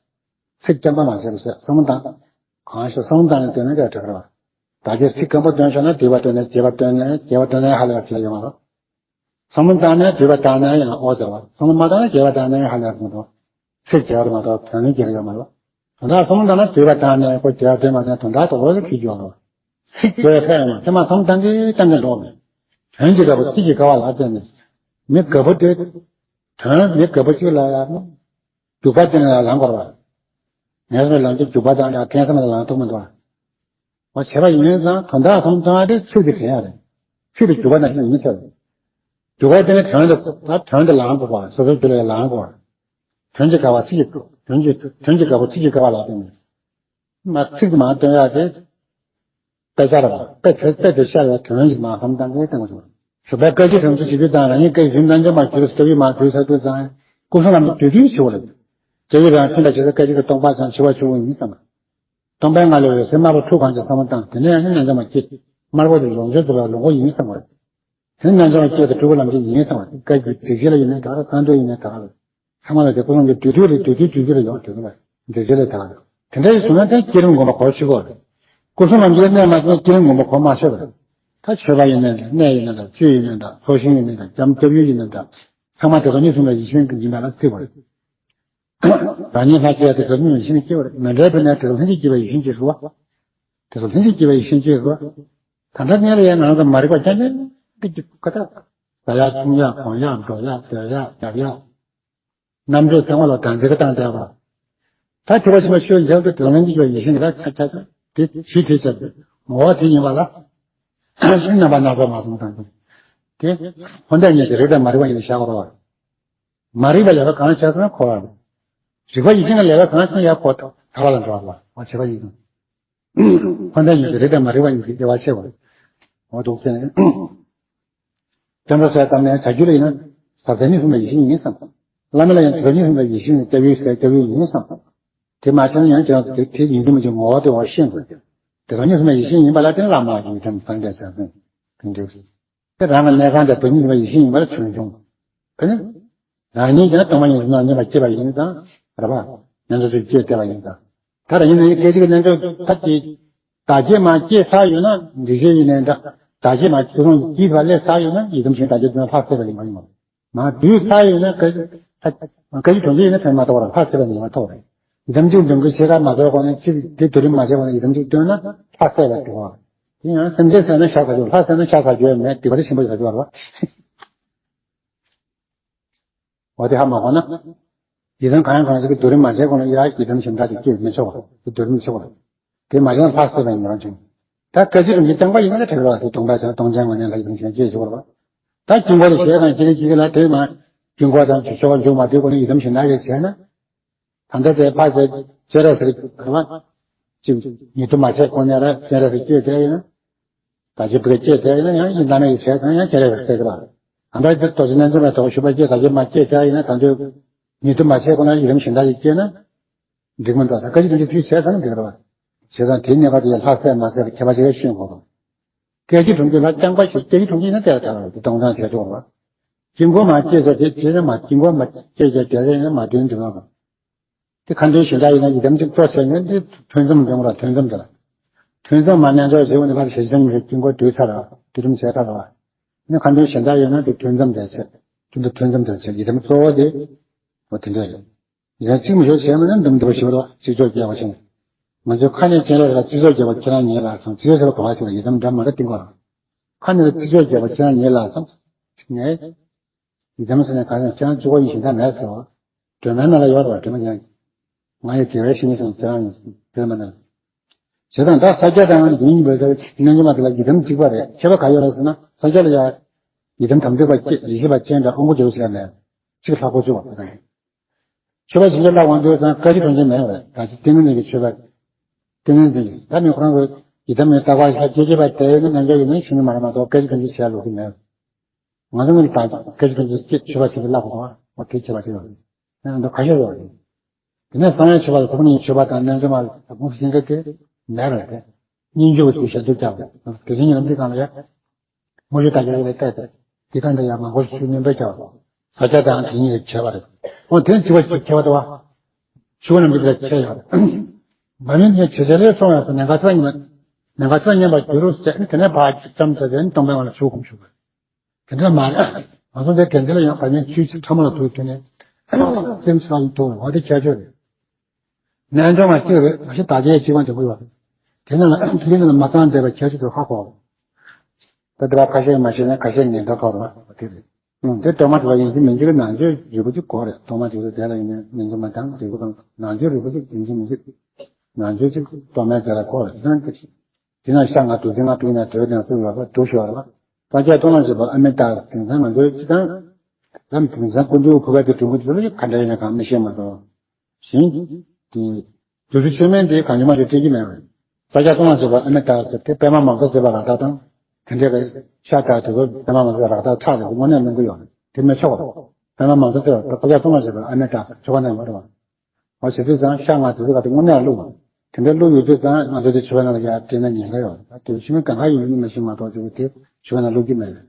ཚིག་སྐྱོན་པ་མ་བྱེད་པ་བྱས་བསམ་བློ་བཏང་། གང་ཤེས་བསམ་བློ་བཏང་ནས་བཏོན་ན་འདྲ་དྲག་རེད་བ། ད་ཁྱེད་ཚིག་སྐམ་པོ་བཏོན་ཤོག་ན་དུས་བ་བཏོན་ནས་རྒྱས་པ་བཏོན་ནས་རྒྱས་པ་བཏོན་ནས་ཧ་ལས་པ་ཟེར་ཡོང་བ་རེད། བསམ་བློ་བཏང་ནས་དུས་བ་བཏང་ནས་ཡང་ཨོ་ཟེར་བ། བསམ་བློ་མ་བཏང་ན་རྒྱས་པ་བཏང་ནས་ཧ་ལས་སོང་དོ། ཚིག་རྒྱས་པ་མ་གཏོགས་དོན་ནི་རྒྱས་ཡོད་མ་རེད། དོན་དག་བསམ་བློ་བཏང་ན་དུས་བ་བཏང་ནས་ཁོ་རྒྱས་དོན་མ་བཏང་དོན་དག་དོ་ལོ་ཟེར་གྱི་ཡོད་རེད། ཚིག་རྒྱས་ཕལ་ཡང་དེ་མ་བསམ་བཏང་གི་བཏང་གི་འགྲོ་མེད། དོན་གྱི་དགའ་པོ་ཚིག་གི་དགའ་བ་ལ་བརྟེན་ནས། མི་དགའ་པོ་དེ། དོན་མི་དགའ་པོ་གཅིག་ལ་ཡང་། རྒྱུག་པ་བསྟན་ལ་ལངས་པར་བ། ངས་ལ་ལངས་དུས་རྒྱུག་པ་བཏང་ཡང་ཁེངས་སེམས་ལ་ལངས་ཐུབ་མི་འདུག་བ། བྱས་པ་ཡིན་ཙང་དོན་དག་བསམ་བཏང་དེ་ཚིག་དེ་དྲན་ཡ་རེད། ཚིག་དེ་རྒྱུག་པ་ནང་བཞིན་ཡིན་ཚར་རེད། རྒྱུག་པ་དེ་ནི་དོན་དེ་ད་དོན་དེ་ལངས་དགོས་པ་སོ་སོའི་རྒྱུད་ལ་ལངས་དགོས། དོན་གྱི་དགའ་བ་ཚིག་གི་དོན་གྱི་དོན་གྱི་དགའ་པོ་ཚིག་གི་དགའ་བ་ལ་བརྟེན་ནས། མ་ཚིག་མ་བཏོན་ཡག་དེ། དཔེ་ཆ་ར་དཔེ་དེ་དཔེ་དེ་ཤར་བའི་དོན་ཞིག་མ་བསམ་བཏང་གི་བཏང་བ་བྱུང་། ཞུགས་པའི་སྐད་ཅིག་རང་ཚུགས་བྱེད་དུས་ཙང་རང་ཉིད་སྐད་ཀྱི་རྣལ་འབྱོར་མ་གྱུར་སྐྱབས་ཡུལ་མ་གྱུར་ཚར་དུས་ཙང་ཀུན་བཟང་ལམ་དུ་དུས་དུས་ཞུ་བ་རེད། སྐྱབས་ཡུལ་རང་ཐིམ་པའི་ཕྱིར་སྐད་ཅིག་གི་སྟོང་པ་སངས་འཆི་བ་ཆུ་བོ་ཡིན་བསམ། སྟོང་པའི་ངང་ལས་འོད་ཟེར་དམར་པོ་འཁྲུག་གང་ཅིག་བསམ་བློ་བཏང་དེ་ནས་ཡང་རྣལ་འབྱོར་མ་སྐྱེ། དམར་པོ་དེ་ལོངས་སྤྱོད་རྫོགས་པའི་ལོངས་སྐུ་ཡིན་བསམ་བ་རེད། དེ་ནས་རྣལ་འབྱོར་མ་སྐྱེ་དེ་སྤྲུལ་པ་ལམ་གྱི་ཡིན་བསམ་བ་རེད། བཀའ་བརྒྱུད་སྒྲིག་གཞི་ལ་ཡིན་ན་ད་ག་ཚང་འདོད་ཡིན་ན་ད་ག་ཚང་མ་ལ་དེ་ཀུན་སློང་གི་དུས་དུས་རེད་དུས་དུས་དུས་དུས་ལ་ཡོང་དུས་ལ་འདི་ཚེ་ལས་དག་དེ་འདྲ་ཞིག་བྱུང་ན་དེ་བསྐྱེད་རིམ་སྒོམ་པ་གོ་ཆོད་གོ་རེད། སྐུ་གསུམ་ལམ་གྱི་གནས་མ་ཚང་སྐྱེ་བོའི་མགོན་པོ་གོ་མ་ཆོད་པར། ད་མཆོད་པ་ཡིན་ན་འདྲ། གནས་ཡིན་ན་འདྲ། བཅུད་ཡིན་ན་འདྲ། ཚོགས་ཞིང་ཡིན་ན་འདྲ། བྱམས་སྐྱབས་ཡུལ་ཡིན་ན་འདྲ། ཚང་མ་དེ་དག་གཉིས་གསུམ་ལ་ཡིད་བཞིན་གྱི་སྦྱིན་པ་ལ་བརྩི་དགོས། རང་ཉིད་ལྷར་སྐྱེ་བ་དེ་དག་གཉིས་ཡིད་བཞིན་སྐྱེ་བར། མི་འབྲལ་བའི་གནས་དེ་དག་ལྷན་ཅིག་སྐྱེས་པ་ཡིད་བཞིན་སྐྱེ་དགོས། དེ་དག་ལྷན་ཅིག་སྐྱེས་པ་ཡིད་བཞིན་སྐྱེ་དགོས། ད་ལྟ་གནས་ལ་ཡང་ང་རང་ཚོ་མ་རིག་པ་རྐྱང་རྐྱང་གི་ཁ་ཐག་ཟ་ཡག་འཐུང་ཡག་གོན་ཡག་འགྲོ་ཡག་སྡོད་ཡག་རྒྱབ་ཡག་རྣམ་དཔྱོད་ཚང་མ་ལ་དང་འཛིན་གྱི་བཏང་བསྡད་པ། ད་ཐེག་པ་ཆེན་པོ་ཆོས་མཇལ་དུས་དེ་ལ་ངན་གྱི་ཡིད་བཞིན་གྱི་ད་ཆ་ཆ་ཆ་དེ་ཞུས་དེ་བྱས་ཏེ་ངོ་བོ་དེ་ཡིན་པ་ལ་རྣམ་པ་སྣ་ཚོགས་མ་སོང་དང་དེ་འཁོར་འདས་གཉིས་ཀྱི་རིག་དང་མ་རིག་པ་ཡིན་ནས་བཞག་རོགས། མ་རིག་པ་ལས་པ་གང་བྱས་སོང་ན་འཁོར་བ་རེད། རིག་པ་ཡིད་བཞིན་གྱི་ལས་པ་གང་བྱས་ན་ཡར་འཁོར་ཐར་པ་ལ་འགྲོ་བ་རེད། འོ་བྱས་པ་ཡིན། འཁོར་འདས་གཉིས་ཀྱི་རིག་དང་མ་རིག་པ་གཉིས་ཀྱི་དབྱེ་བ་ཕྱེ་བ་རེད། འོ་འདུག་ཟེར་ནས། སྐྱབས་འགྲོ་ཟེར་ཙམ་ནས་བྱ་རྒྱུད་ལ་ཡིན་ན་ཟབ་གསལ་གཉིས་གསུངས་པའི་ཡིད་བཞིན་ཡིན་བསམ། བླ་མེད་ལ་ཡང་དོན་གཉིས་གསུངས་པའི་ཡིད་བཞིན་སྐྱབས་ཡུལ་ཟེར་སྐྱབས་ཡུལ་ཡིན་བསམ། དེ་མ་བྱས་ན་ཡང་ཅི་ཡང་དེ་དེ་ཡིན་གྱི་མིན་གྱི་ངོ་བོ་དེ་འོ་ཤེས་དགོས་ཀྱི། དེ་དོན་གཉིས་གསུངས་པའི་ཡིད་བཞིན་ཡིན་པ་ལ་བརྟེན་བླ་མ་ཡིན་ཐམས་སངས་རྒྱས་ཟེར་ཙམ་དེ་འདུག་དེ་རང་གི་གནས་ཁང་དེ་དོན་གཉིས་གསུངས་པའི་ཡིད་བཞིན་ཡིན་པ་ལ་ཆོས་འབྱུང་། དེ་ནི། རང་ཉིད་ཀྱང་སྟོང་པ་ཉིད་དུ་སྣང་མཉམ་པར་སྐྱེས་པ་ཡིན་དང་། རེད་པ། རྣལ་འབྱོར་ཚོས་བསྐྱེད་བསྡད་པ་ཡིན་དང་། ད་རང་ཉིད་ནི་སྐད་ཅིག་རྣལ་འབྱོར་ཐབས་ཀྱིས་བདག་བསྐྱེད་མ་སྐྱེས་ཚར་ཡོད་ན་འདྲི་བྱེད་ཡིན་ནའི་འདྲ། བདག་བསྐྱེད་མ་སྐྱེས་སོང་སྐྱེས་པ་སླེབས་ཚར་ཡོད་ན་ཡི་དམ་ཞིང་བདག་བསྐྱེད་དུ་ལྷག་བསད་པ་ཡིན་པ་ཡིན་མོད། མ་བསྡུས་ཚར་ཡོད་ན་སྐད་སྐད་ཅིག་དོན་གཅིག་ཡིན་ན་ཕན་མ་ཐོགས་ར་ལྷག་བསད་པ་ཡིན་པ་ཐོགས་རེད། ཡི་དམ་གཅིག་འདོན་གྱི་ཆེ་ཁ་མ་བཟོ་གོང་ནས་གཅིག་དེ་དུས་རིམ་མ་བྱས་གོང་ནས་ཡི་དམ་གཅིག་བཏོན་ན་ལྷག་བསད་པ་དེ་བ། དེ་ཡང་སེམས་ཅན་བསད་ན་ཤ་ཟ་རྒྱུ་ལྷག་བསད་ན་ཤ་ཟ་རྒྱུ་ཡང་མེད་སྡིག་པ་དེ་ཆེན་པོ་ཡོད་རྒྱུ་བ་རེད་བ། འོ་དེ་ཧ་མ་གོ་ན། ཡི་དམ་གང་ཡང་གང་ཞིག་གི་སྡུད་རིམ་མ་བྱས་གོང་ལ་ཡ་ཡི་དམ་ཞིང་བདག་ཅིག་སྐྱེ་མི་ཆོག་པ། དེ་སྡུད་རིམ་ཆོག་པ། དེ་མ་བྱས་ན་ལྷག་བསད་པའི་ཉེས་པ་བྱུང་། ད་སྐད་ཅིག་རིམ་གྱིས་རྐྱང་པ་ཡིན་ན་ལས་དྲག་ར་དེ་སྟོང་པ་བྱས་ན་སྟོང་ཆེན་ངོས་ནས་ལ་ཡི་དམ་ཞིང་སྐྱེ་ཆོག་པ། ད་དཀྱིལ་འཁོར་ལ་ཞེས་དང་སྐྱེ་ལེ་སྐྱེ་ལ་དེ་མ་དཀྱིལ་འཁོར་དང་ཆོ་ག་མཇུག་མ་བསྡུས་གོང་ནས་ཡི་དམ་ཞིང་བདག་ཅིག་བྱས་ན། ད་ལྟ་དེ་ཕ་ཟེར་སྤྱན་རས་གཟིགས་ག་བ། ཅིག་ཉེ་དུ་མ་བྱས་གོང་ནས་ར་སྤྱན་རས་གཟིགས་སྐྱེས་དེ་ཡིན་ན། ད་ཅི་བུ་ག་སྐྱེས་དེ་ཡིན་ན་ཡང་ཡིན་ད་ནས་ཡི་བྱས་ཙང་ཡང་སྤྱན་རས་གཟིགས་ཟེར་གི་ར། ད་ལྟ་དེ་རྡོ་རྗེ་རྣལ་འབྱོར་མའི་ཐོག་ཞུ་བ་སྐྱེས་ད་ཅི་མ་སྐྱེས་དེ་ཡིན་ན་ད་དུང་ཉེ་དུ་མ་བྱས་གོང་ནས་ཡི་དམ་ཞིང་བདག་ཅིག་སྐྱེས་ན། འགྲིག་མི་འདུག་ད་སྐད་ཅིག་དོན་གཅིག་དུས་བྱས་ཙང་འགྲིག་ར་བ། བྱས་ཙང་དེའི་གནས་སྐབས་དེ་ལྷག་བསད་མ་བསད་པའི་ཁྱད་པར་ཅིག་ཤེས་དགོས་ར། སྐད་ཅིག་དོན་གཅིག་ལ་རྐྱང་པ་ཞིག་སྐད་ཅིག་དོན་གཅིག་ཡིན་ན་དེ་ལ་ད་ར་དེ་སྟོང་ཙང་བྱས་ཆོག་ར་བ། དཀྱིལ་འཁོར་མ་སྐྱེས་ཚེ་དེ་དེ་ནས་མ་དཀྱིལ་འཁོར་མ་སྐྱེས་ཀྱང་དེ་ལ་ཡིན་ན་མ་དོན་འགྲིག་ར་བ། དེ་ཁ་འདོན་གཞན་དག་ཡིན་ན་ཡི་དམ་གཅིག་གཙོ་བྱས་ནས་འདི་ཐུན་མཚམས་འདོན་པ་ཐུན་མཚམས་དེ་ལ། ཐུན་མཚམས་མ་རྣལ་འབྱོར་བྱེད་པ་ནི་ཕར་ཞལ་ཆེམས་ཀྱི་དཀྱིལ་འཁོར་བསྡུས་ཚར་བ་དུས་རིམ་བྱས་ཚར་བ། ནི་ཁ་འདོན་གཞན་དག་ཡོད་ན་དེ་ཐུན་མཚམས་དེ་བྱས། ཐུན་དུ་ཐུན་མཚམས་དེ་བྱས་ཡི་དམ་གཙོ་བོ་དེ། འོ་དེ་འདྲ་ཡོད། ཡི་དམ་གཅིག་མི་ཆོག་བྱས་མ་ན་འདུམ་འདུ་བ་ཞིག་རོ་ཚིག་ཚོགས་རྒྱས་པ་ཞིག་ང་ཚོའི་ཁ་ནས་སྤྱན་རས་གཟིགས་ལ་ཚིག་ཚོགས་རྒྱས་པ་ཁྱེད་རང་ཉིད་ལ་སོང་ཚིག་ཚོགས་ཟེར་བ་ག་བ་ཞིག་ལ་ཡི་དམ་འདྲ་མ་འདྲ་བསྟན་གོ་ར། ཁ་ནས་ཚིག་ཚོགས་རྒྱས་པ་ཁྱེད་རང་ཉིད་ལ་སོང་ངས། ཡི་དམ་ཟེར་ནས་གང་ཡང་ཁྱེད་རང་གཙོ་བོ་ཡིན་ཞིང་ད་མེད་ཟེར་བ། སྒྲོན་མེའི་ནང་ལ་ཡོད་རེད་བ། སྒྲོན་མེ་ཡང་། ང་ཡི་དགེ་བའི་བཤེས་གཉེན་ཟེར་ནས་ཁྱེད་རང་ཡིན་དེ་མ་ནས། བྱས་ཙང་ད་ས་སྐྱ་དང་འདི་གཉིས་པོ་ད་རྣལ་འབྱོར་མ་དེ་ལ་ཡི་དམ་གཅིག་པ་རེད། ཁྱད་པར་ག་ཡོད་རེད་ཟེར་ན་ས་སྐྱ་ལ་ཡ། ཡི་དམ་དམ་ཚིག་པ་སྐྱེ་ཡེ་ཤེས་པ་ཅན་དང་དབང་པོ་རྒྱལ་པོ་ཟེར་ཡ་མེད། གཅིག་ལྷག་པོ་གཅིག་པ་དེ་དང་། མཆོད་པ་བྱེད་ཀྱི་ལྷག་དབང་དུ་ཙང་སྐད་ཅིག་དོན་གཅིག་མེད་པ་རེད། ད་ཅི་ཏིང་ངེ་འཛིན་གྱི་མཆོད་པ། ཏིང་ངེ་འཛིན་གྱི་ད་ནི་ཁོ་རང་གི་ཡི་དམ་ནི་རྟག་པར་ལྷ་སྐྱེ་སྐྱེ་བ་དེ་ནི་རྣལ་འབྱོར་གྱི་ནི་ཤིང་མ་རེད་མ་གཏོགས་སྐད་ཅིག་དོན་གཅིག་བྱས་ལུགས་ཀྱི་མེད། ང་ཚོ་ནི་ད་སྐད་ཅིག་དོན་གཅིག་སྐྱེ་མཆོད་པ་བྱེད་ཀྱི་ལྷག་པ་དང་འོ་དེ་སྐྱེ་བ་ཞིག་ཡོད་རེད། ཡང་འདི་ཁ་ཤས་ཡོད་རེད། དེ་ནས་གསང་བའི་མཆོད་པ་དང་ཐུགས་ཉིད་མཆོད་པ་དང་རྣལ་འབྱོར་མ་ལ་ཁོང་སུ་ཞིག་གི་མེད་པ་རེད་དེ། སྙན་བརྒྱུད་ཀྱི་ཞལ་དུ་བཅར་བ་དེ་བཞིན་ཉིད་ལམ་འདི་གང་ལ་ཡ། དངོས་གཞི་དང་རྒྱལ་བའི་ལྟ་སྟེ། འདི་གང་དུ་ཡང་མང་པོ་ཞིག་བསྙེན་པར་བྱ་བ། ས་སྐྱ་དང་དེ་གཉིས་ཀྱི་ཁྱད་པར་རེད། འོ་དེ་གཅིག་པ་གཅིག་ཁྱད་པར་དུ་བ། ཆུ་བོ་རྣམས་ཀྱི་ལ་ཁྱད་ཡོད་རེད། མ་ནིང་ནས་ཇེ་ཆེར་སོང་ཡང་ནམ་མཁའ་ས་མཉམ་པ། ནམ་མཁའ་ས་མཉམ་པར་འགྱུར་རོ་ཟེར་ནས་དེ་ནས་ཕར་བརྩམས་ཚར་ཟེར་ནས་སྟོང་པའི་ངང་ལ་ཆུ་བོ་སྒོམ་ཞུགས་པ། དེ་འདྲ་མ་རེད། ང་ཚོ་འདིར་དགེ་འདུན་ལ་ཡང་བར་མའི་ཆོས་ཚིག་ཕྲ་མོ་ལ་ཐུག་དུས་ནས་སེམས་ཤིན་ཏུ་མཐོ་བ་དེ་ཁྱད་ཆོས་རེད། རྣལ་འབྱོར་མ་གཅིག་རེད། ང་ཞིག་བདག་བསྐྱེད་གཅིག་པ་འདོད་ཀྱི་ཡོད་རེད། དེ་ནི་ལ་དེ་ནི་ལ་མ་ཚང་བསྡད་པ་ཁྱད་ཆོས་དུ་ཧ་གོ། ད་དེ་བ་ཁ་ཤས་མ་ཤེས་ན་ཁ་ཤས་ཉེན་རྟོག་གོ་རེད་བ་དེ་རེད། ཨང་དེ་གཏོར་མ་དེ་ལ་ཡིན་གཅིག་མིན་གཅིག་ནང་ཆོས་རིལ་བུ་གཅིག་དགོས་རེད། གཏོར་མ་དེ་ཚོ་དེ་ལ་ཡིན་ནས་མིན་གཅིག་མ་དང་རིལ་བུ་དང་ནང་ཆོས་རིལ་བུ་གཅིག་ཡིན་གཅིག་མིན་གཅིག་ནང་ཆོས་གཅིག་གཏོར་མའི་རྗེས་ལ་དགོས་རེད། དེ་ནང་གི་དེ་ན་ཤ་ལྔ་བདུད་རྩི་ལྔ་བུ་ཡིན་ན་དོད་ནས་བཙུགས་ཡོད་པ་དྲུག་ཤོག་རེད་བ། ས་སྐྱ་གཏོར་མ་ཞེས་པ་ཨ་མི་ཏག་དེང་སང་ང་ཚོའི་སྤྱི་བཏང་། ལམ་དེང་སང་སྐུ་མདུན་བུ་ག་དེ་དྲུང་གི་དུས་ལ་ག་འདྲ་ཡིན་ན་གང་མི་ཤེས་མ་གཏོགས། གཞན་དེ་དུས་ཚོད་ཆོས་མེད་དེ་གང་བྱུང་མ་བྱུང་སྤྲད་ཀྱི་མེད་པས། ས་སྐྱ་གཏོར་མ་ཞེས་པ་ཨ་མི་ཏག་ཟེར་དེ་པད་མ་མང་ཐོས་ཟེར་བ་རག་ཐག་དང་། དེ་འདྲའི་ཤ་སྟག་དེ་ཚོ་པད་མ་མང་ཐོས་རག་ཐག་ཁྲག་དེ་ཚོ་དངོས་གནས་སྣང་གི་ཡོད་རེད། དེ་མི་ཆོག་པ། པད་མ་མང་ཐོས་ཟེར་བ་ས་སྐྱ་གཏོར་མ་ཞེས་པ་ཨ་མི་ཏག་ཆོ་ག་ན་ཡོད་རེད་བ། འོ་བྱེད་དུས་ཙང་ཤ་ལྔ་དུ་རིགས་ཀ་དེ་དངོས་གནས་བླུགས་པ། དེ་འདྲ་བླུགས་ཡོད་དུས་ཙང་ང་ཚོ་དེ་ཆོས་པ་ནང་ལ་ཡར་སྤྲད་ན་ཉེན་ཁ་ཡོད་རེད། དེ་ཤི་མི་གང་ག་ཡིན་མིན་མ་ཤེས་མ་གཏོགས་ཅིག་དེ་ཆོས་པ་ནང་བླུགས་ཀྱི་མེད་རེད།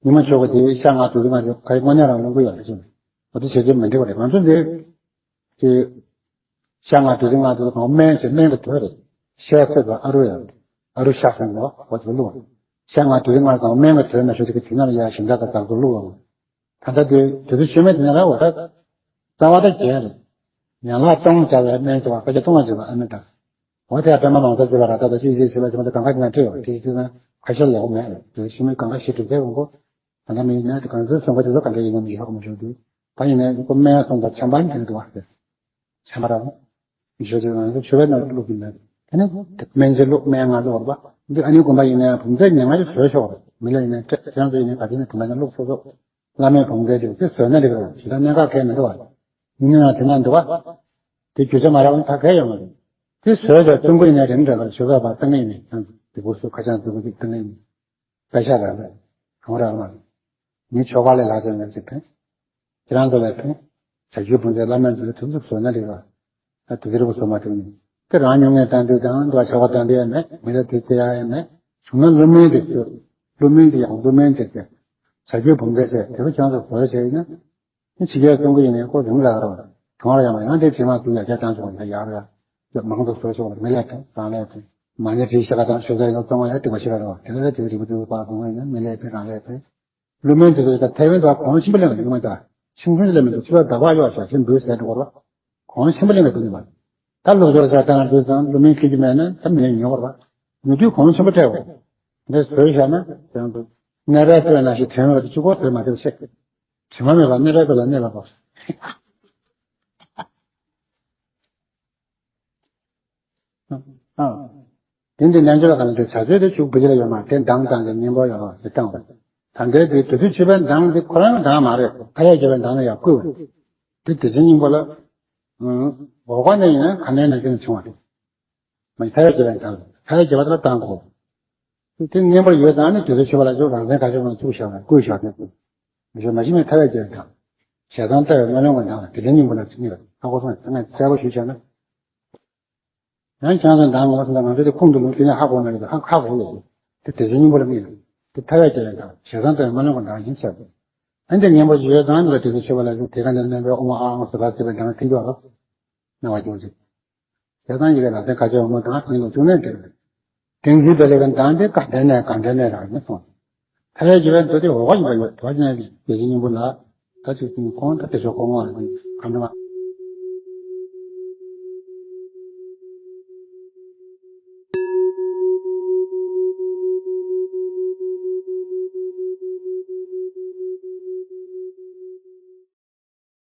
ཉི་མ་ཆོག་གི་དེ་ཤ་ལྔ་དུ་རིགས་ང་ཚོ་ག་ཡི་དངོས་གནས་རང་བླུགས་ཀྱི་ཡོད་རེད་ཅེས། འོ་དེ་བྱེད་དུས་མི་འགྲིག་པ་རེད། ང་ཚོ་འདི་དེ་ཤ་ལྔ་དུ་རིགས་ང་ཚོ་གང་སྨན་ཞེས་སྨན་གྱི་དོད་རེད། ཤ་ཚོད་པ་ཨ་རུ་ཡང་ ཨ་རུ་ཤ་ཟེར་ནོ་འོ་དེ་བླུགས། ཤ་ང་དུས་ང་དང་སྨན་གྱི་དོན་ན་ཤོད་ཅིག་གི་དེ་ན་ལ་ཡ་ཞིམ་ད་ད་དར་དུ་བླུགས། ད་ལྟ་དེ་དུས་ཚོད་ཤོད་མེད་དེ་ན་ར་འོ་ད་རྩ་བ་ད་རྒྱན་རེད། ཡན་ལག་སྟོང་བྱ་བའི་སྨན་ཟེར་བ་ཕལ་ཆེར་སྟོང་བ་ཟེར་བ་ཨ་མེད་ད། འོ་དེ་ཡང་པད་མ་མང་ཚ་ཟེར་བ་ར་ད་ད་ཅི་ཟེར་ཟེར་བ་ཟེར་བ་ད་གང་ག་དེ་ན་སྤྲད་བ་དེ་དུས་ན་ཁ་ཤས་ལོག་མེད་རེད། དུས་ཤོད་མེད་གང་ག་ཤེས་ཐུབ་ཚེ་འོང་གོ། ད་ལྟ་མི་ཡིན་ན་དེ་གང་ཚོད་སོང་ག་དེ་ཚོ་གང་འདྲ་ཡིན་ན་མི་ཧ་གོ་མི་ཤོར་དུས། ད་ཡིན་ན་ཁོ་སྨན་སོང་ད་ཆམ་པ་འདྲ་འདུག་བ། ཆམ་པ་ར་བ། ཞོ་དེ་ང་ཚོ་ཆུ་བའི་ནང་བླུགས་ཀྱི་མེད། དེ་ནས་དེ་སྨན་རྩི་བླུགས་སྨན་ང་བླུགས་ར་བ། འདི་ཨ་ནི་དགོན་པ་ཡིན་ན་བུམ་ཚ་ཉེ་ང་ཅིག་བཟོས་ཆོག་རེད། མི་ལ་ཡིན་ན་ཁྱེད་རང་ཚོ་ཡིན་ན་ག་ཚོད་ནས་བུམ་ཚ་ནས་བླུགས་ཆོག་ཆོག་བླ་མའི་བུམ་ཚ་ཅིག་དེ་བཟོས་ན་འགྲིག་ར་བ། ཞེ་ད་གནད་འགག་གལ་མི་འདུག་བ། མི་ནང་དེ་ན་འདུག་བ། དེ་རྒྱུ་ཆ་མ་རག་ན་ད་གལ་ཡོད་མ་རེད། དེ་བཟོས་ཆོག་བཙུན་པོ་ཡིན་ན་རེད་འདྲ་ག་ཞོ་ག་བ་བཏང་ངེས་ནས་དེ་གུར་སུ་ཁ་བྱང་བཙུན་པོ་ཅིག་བཏང་ངེས་ནས། པད་ཤག་རག་ལས། གང་རག་མ་རེད། མི་ཆོ་ག་ལས་ལྷག་ཅན་མེད་ཅིག་ཕན། ཁྱེད་རང་ཚོ་ལས་ཕན། བྱ་རྒྱུད་བུམ་ཚའི་བླ་མ་ཚོས་ཐུབ་ཐུབ་བཟོས་ན་འགྲིག་ར། ད་དེ་ཚེ་རིང་པོ་བཟོ་མ་ཐུབ་ནས། དེ་རང་ཉུང་ངེས་བཏང་དུས་དང་འདུག་ཆོ་ག་བཏང་དུས་ཡང་མེད། མི་ལ་དེ་དེ་ཡང་ཡང་མེད། བྱུང་ན་བསླུ་མིན་ཅིག་བཟོས། བསླུ་མིན་ཅིག་ཡང་བསླུ་མིན་ཅིག་བྱས། བྱ་རྒྱུད་བུམ་ཚའི་ཚེ་དེ་ཚོ་ཁྱེད་རང་ཚོ་བཟོས་བྱས་ཡིན་ན། ཕྱི་རྒྱལ་གཏོང་གི་ཡིན་ནའི་ཁོ་རིང་རག་རོགས། གྲོང་ར་ཡང་མ་ཡང་དེ་ཕྱི་མ་དུ་ཡ་རྒྱ་བཏང་ཆོག་ཡ་ཡག་ར། ཡ་མང་དུ་བཟོ་ཆོག་མི་ལས་ཕན་རང་ལས་ཕན། མ་ཎི་བྲིས་ཤ་ཁ་དང་ཤོ་ཚ་ཡིན་ན་གཏོང་བ་ཡ་དེ་བ་ཤི་ར་རོགས། དེ་ལ་དེ་རིག་པ་དུ་པ་གོང་ཡིན་ན་མི་ལས་ཕན་རང་ལས་ཕན། བསླུ་མིན་དེ་ཚོ་ད་ཐེ་ཝན་དུ་གོང་ཆེན་པོ་ལེན་ཡོང་མ་ད། ཆིང་ཧྲུན་ལེན་མི་འདུག་ཚུལ་ལ་ཟླ་བ་གཡོག་བྱ་ཞིང་འབུལ་ཟད་འགྲོ་བར། གོང་ཆེན་པོ་ལེན་མི་འདུག་ནི་མ། ད་ལུགས་སྦྱོར་ཟ་དང་དུས་དང་བསླུ་མིན་སྐྱེ་རྒྱུ་མེད་ན་ད་མི་ལས་ཉོ་བར་བ། ཉོ་དུས་གོང་ཆེན་པོ་སྤྲད་འོ། འདི་བཟོས་བཞག་ན་དོན་དུ། གནས་པའི་སྟོད་ན་ཞིག་དྲན་འོ་དེ་ཆུ་ཁོག་དོན་མ་དེར་ཆེ། དྲི་མ་མེད་པར་གནས་པའི་སྟོད་ལ་གནས་པ་པོ། ཨ། དེ་འདི་རྣལ་འབྱོར་གང་དུ་བྱ་ཚོད་དུ་བཅུག་བུ་ལ་ཡོད་མ་དེ་མདངས་དང་གི་གཉེན་པོ་ཡོད་དེ་བཏང་བ། ད་འདོད་དེ་དུས་ཚོད་ཆུད་པའི་མདངས་འདི་ཁོ་རང་མདངས་མ་རེད། ཁ་ཡ་རྒྱབ་པའི་མདངས་ལ་ཡང་བསྐུལ་བ། དེ་དེ་བཞིན་སྙིང་པོ་ལ། འོག་པ་ནས་ཡིན་ན་ག་ནས་ན་ཅི་ན་བྱུང་བ་རེད། མ་ཡི་ཐ་ཡ་རྒྱབ་པའི་མདངས་ཐ་ཡ་རྒྱབ་པ་དེ་ལ་བཏང་དགོས། དེ་གཉེན་པོར་ཡོད་ཙང་ནི་དུས་ཚོད་ཆུད་པ་ལ་ཅོག་རང་བཙན་ཁ་ཕྱོགས་ནང་བཅུག་བཞག་པ་བསྐུལ་བཞག་ནས། མི་ཤོད་མ་གཞི་ནས་ཐ་ཡ་རྒྱབ་པའི་མདངས། ཞེ་སྡང་ལྟ་བའི་རྨི་ལམ་གྱི་མདངས་དེ་བཞིན་སྙིང་པོ་ལ་ཅི་རྙེད་པ་ཧ་གོ་སོང་ཙང་ནས་གསལ་པོ་ཞུས་བྱས་ན། ཡང་ཁྱེད་ཚོ་མདངས་ངོ་ཟིན་ན་ང་ཚོ་དེ་ཁུངས་དུ་ལུང་དེ་ནས་ཧ་གོ་མ་ཡོད་ཧ་ཧ་གོ་ཡོད། དེ་དེ་བཞིན་སྙིང་པོ་ལ་རྨིས་ལ། དེ་ཐ་ཡ་རྒྱབ་པའི་མདངས་ཞེ་སྡང་ལྟ་བའི་རྨི་ལམ་གྱི་མདངས་ཡིན་ཟེར། ཨ་འདི་གཉེན་པོ་ཞིག་ཡོད་ཙང་ལ་དུས་ཚོད་ཆུད་པ་ལ་ཅོག་དེ་ག་ནས་གནས་པའི་ཨོ་མ་ཨ་ཨང་སུ་ག་སྲིད་པའི་མདངས་ཐིག་ཅོག་རོ། སྣང་བ་སྐྱོང་ཅིག་བྱས་ཙང་ཡི་གེ་ལ་སེང་ཁ་ཆེ་བ་མོ་དང་དེང་ལོ་བཅུ་ནས་འདིར། དེང་གི་བེ་ལེ་ག་མདངས་དེ་ག་འདྲ་ནས་ག་འདྲ་ནས་རག་ནས་སོང་། ཐ་ཡ་རྒྱབ་པའི་མདོ་དེ་འོག་ག་ཡིན་པ་ཡོད་དོ་ཅན་གྱི་དེ་བཞིན་སྙིང་པོ་ལ། ད་ཅིག་ཙམ་ཁོང་ད་དེ་ཚོ་ཁོ་ངོ་ལ་ག་འདྲ་བ།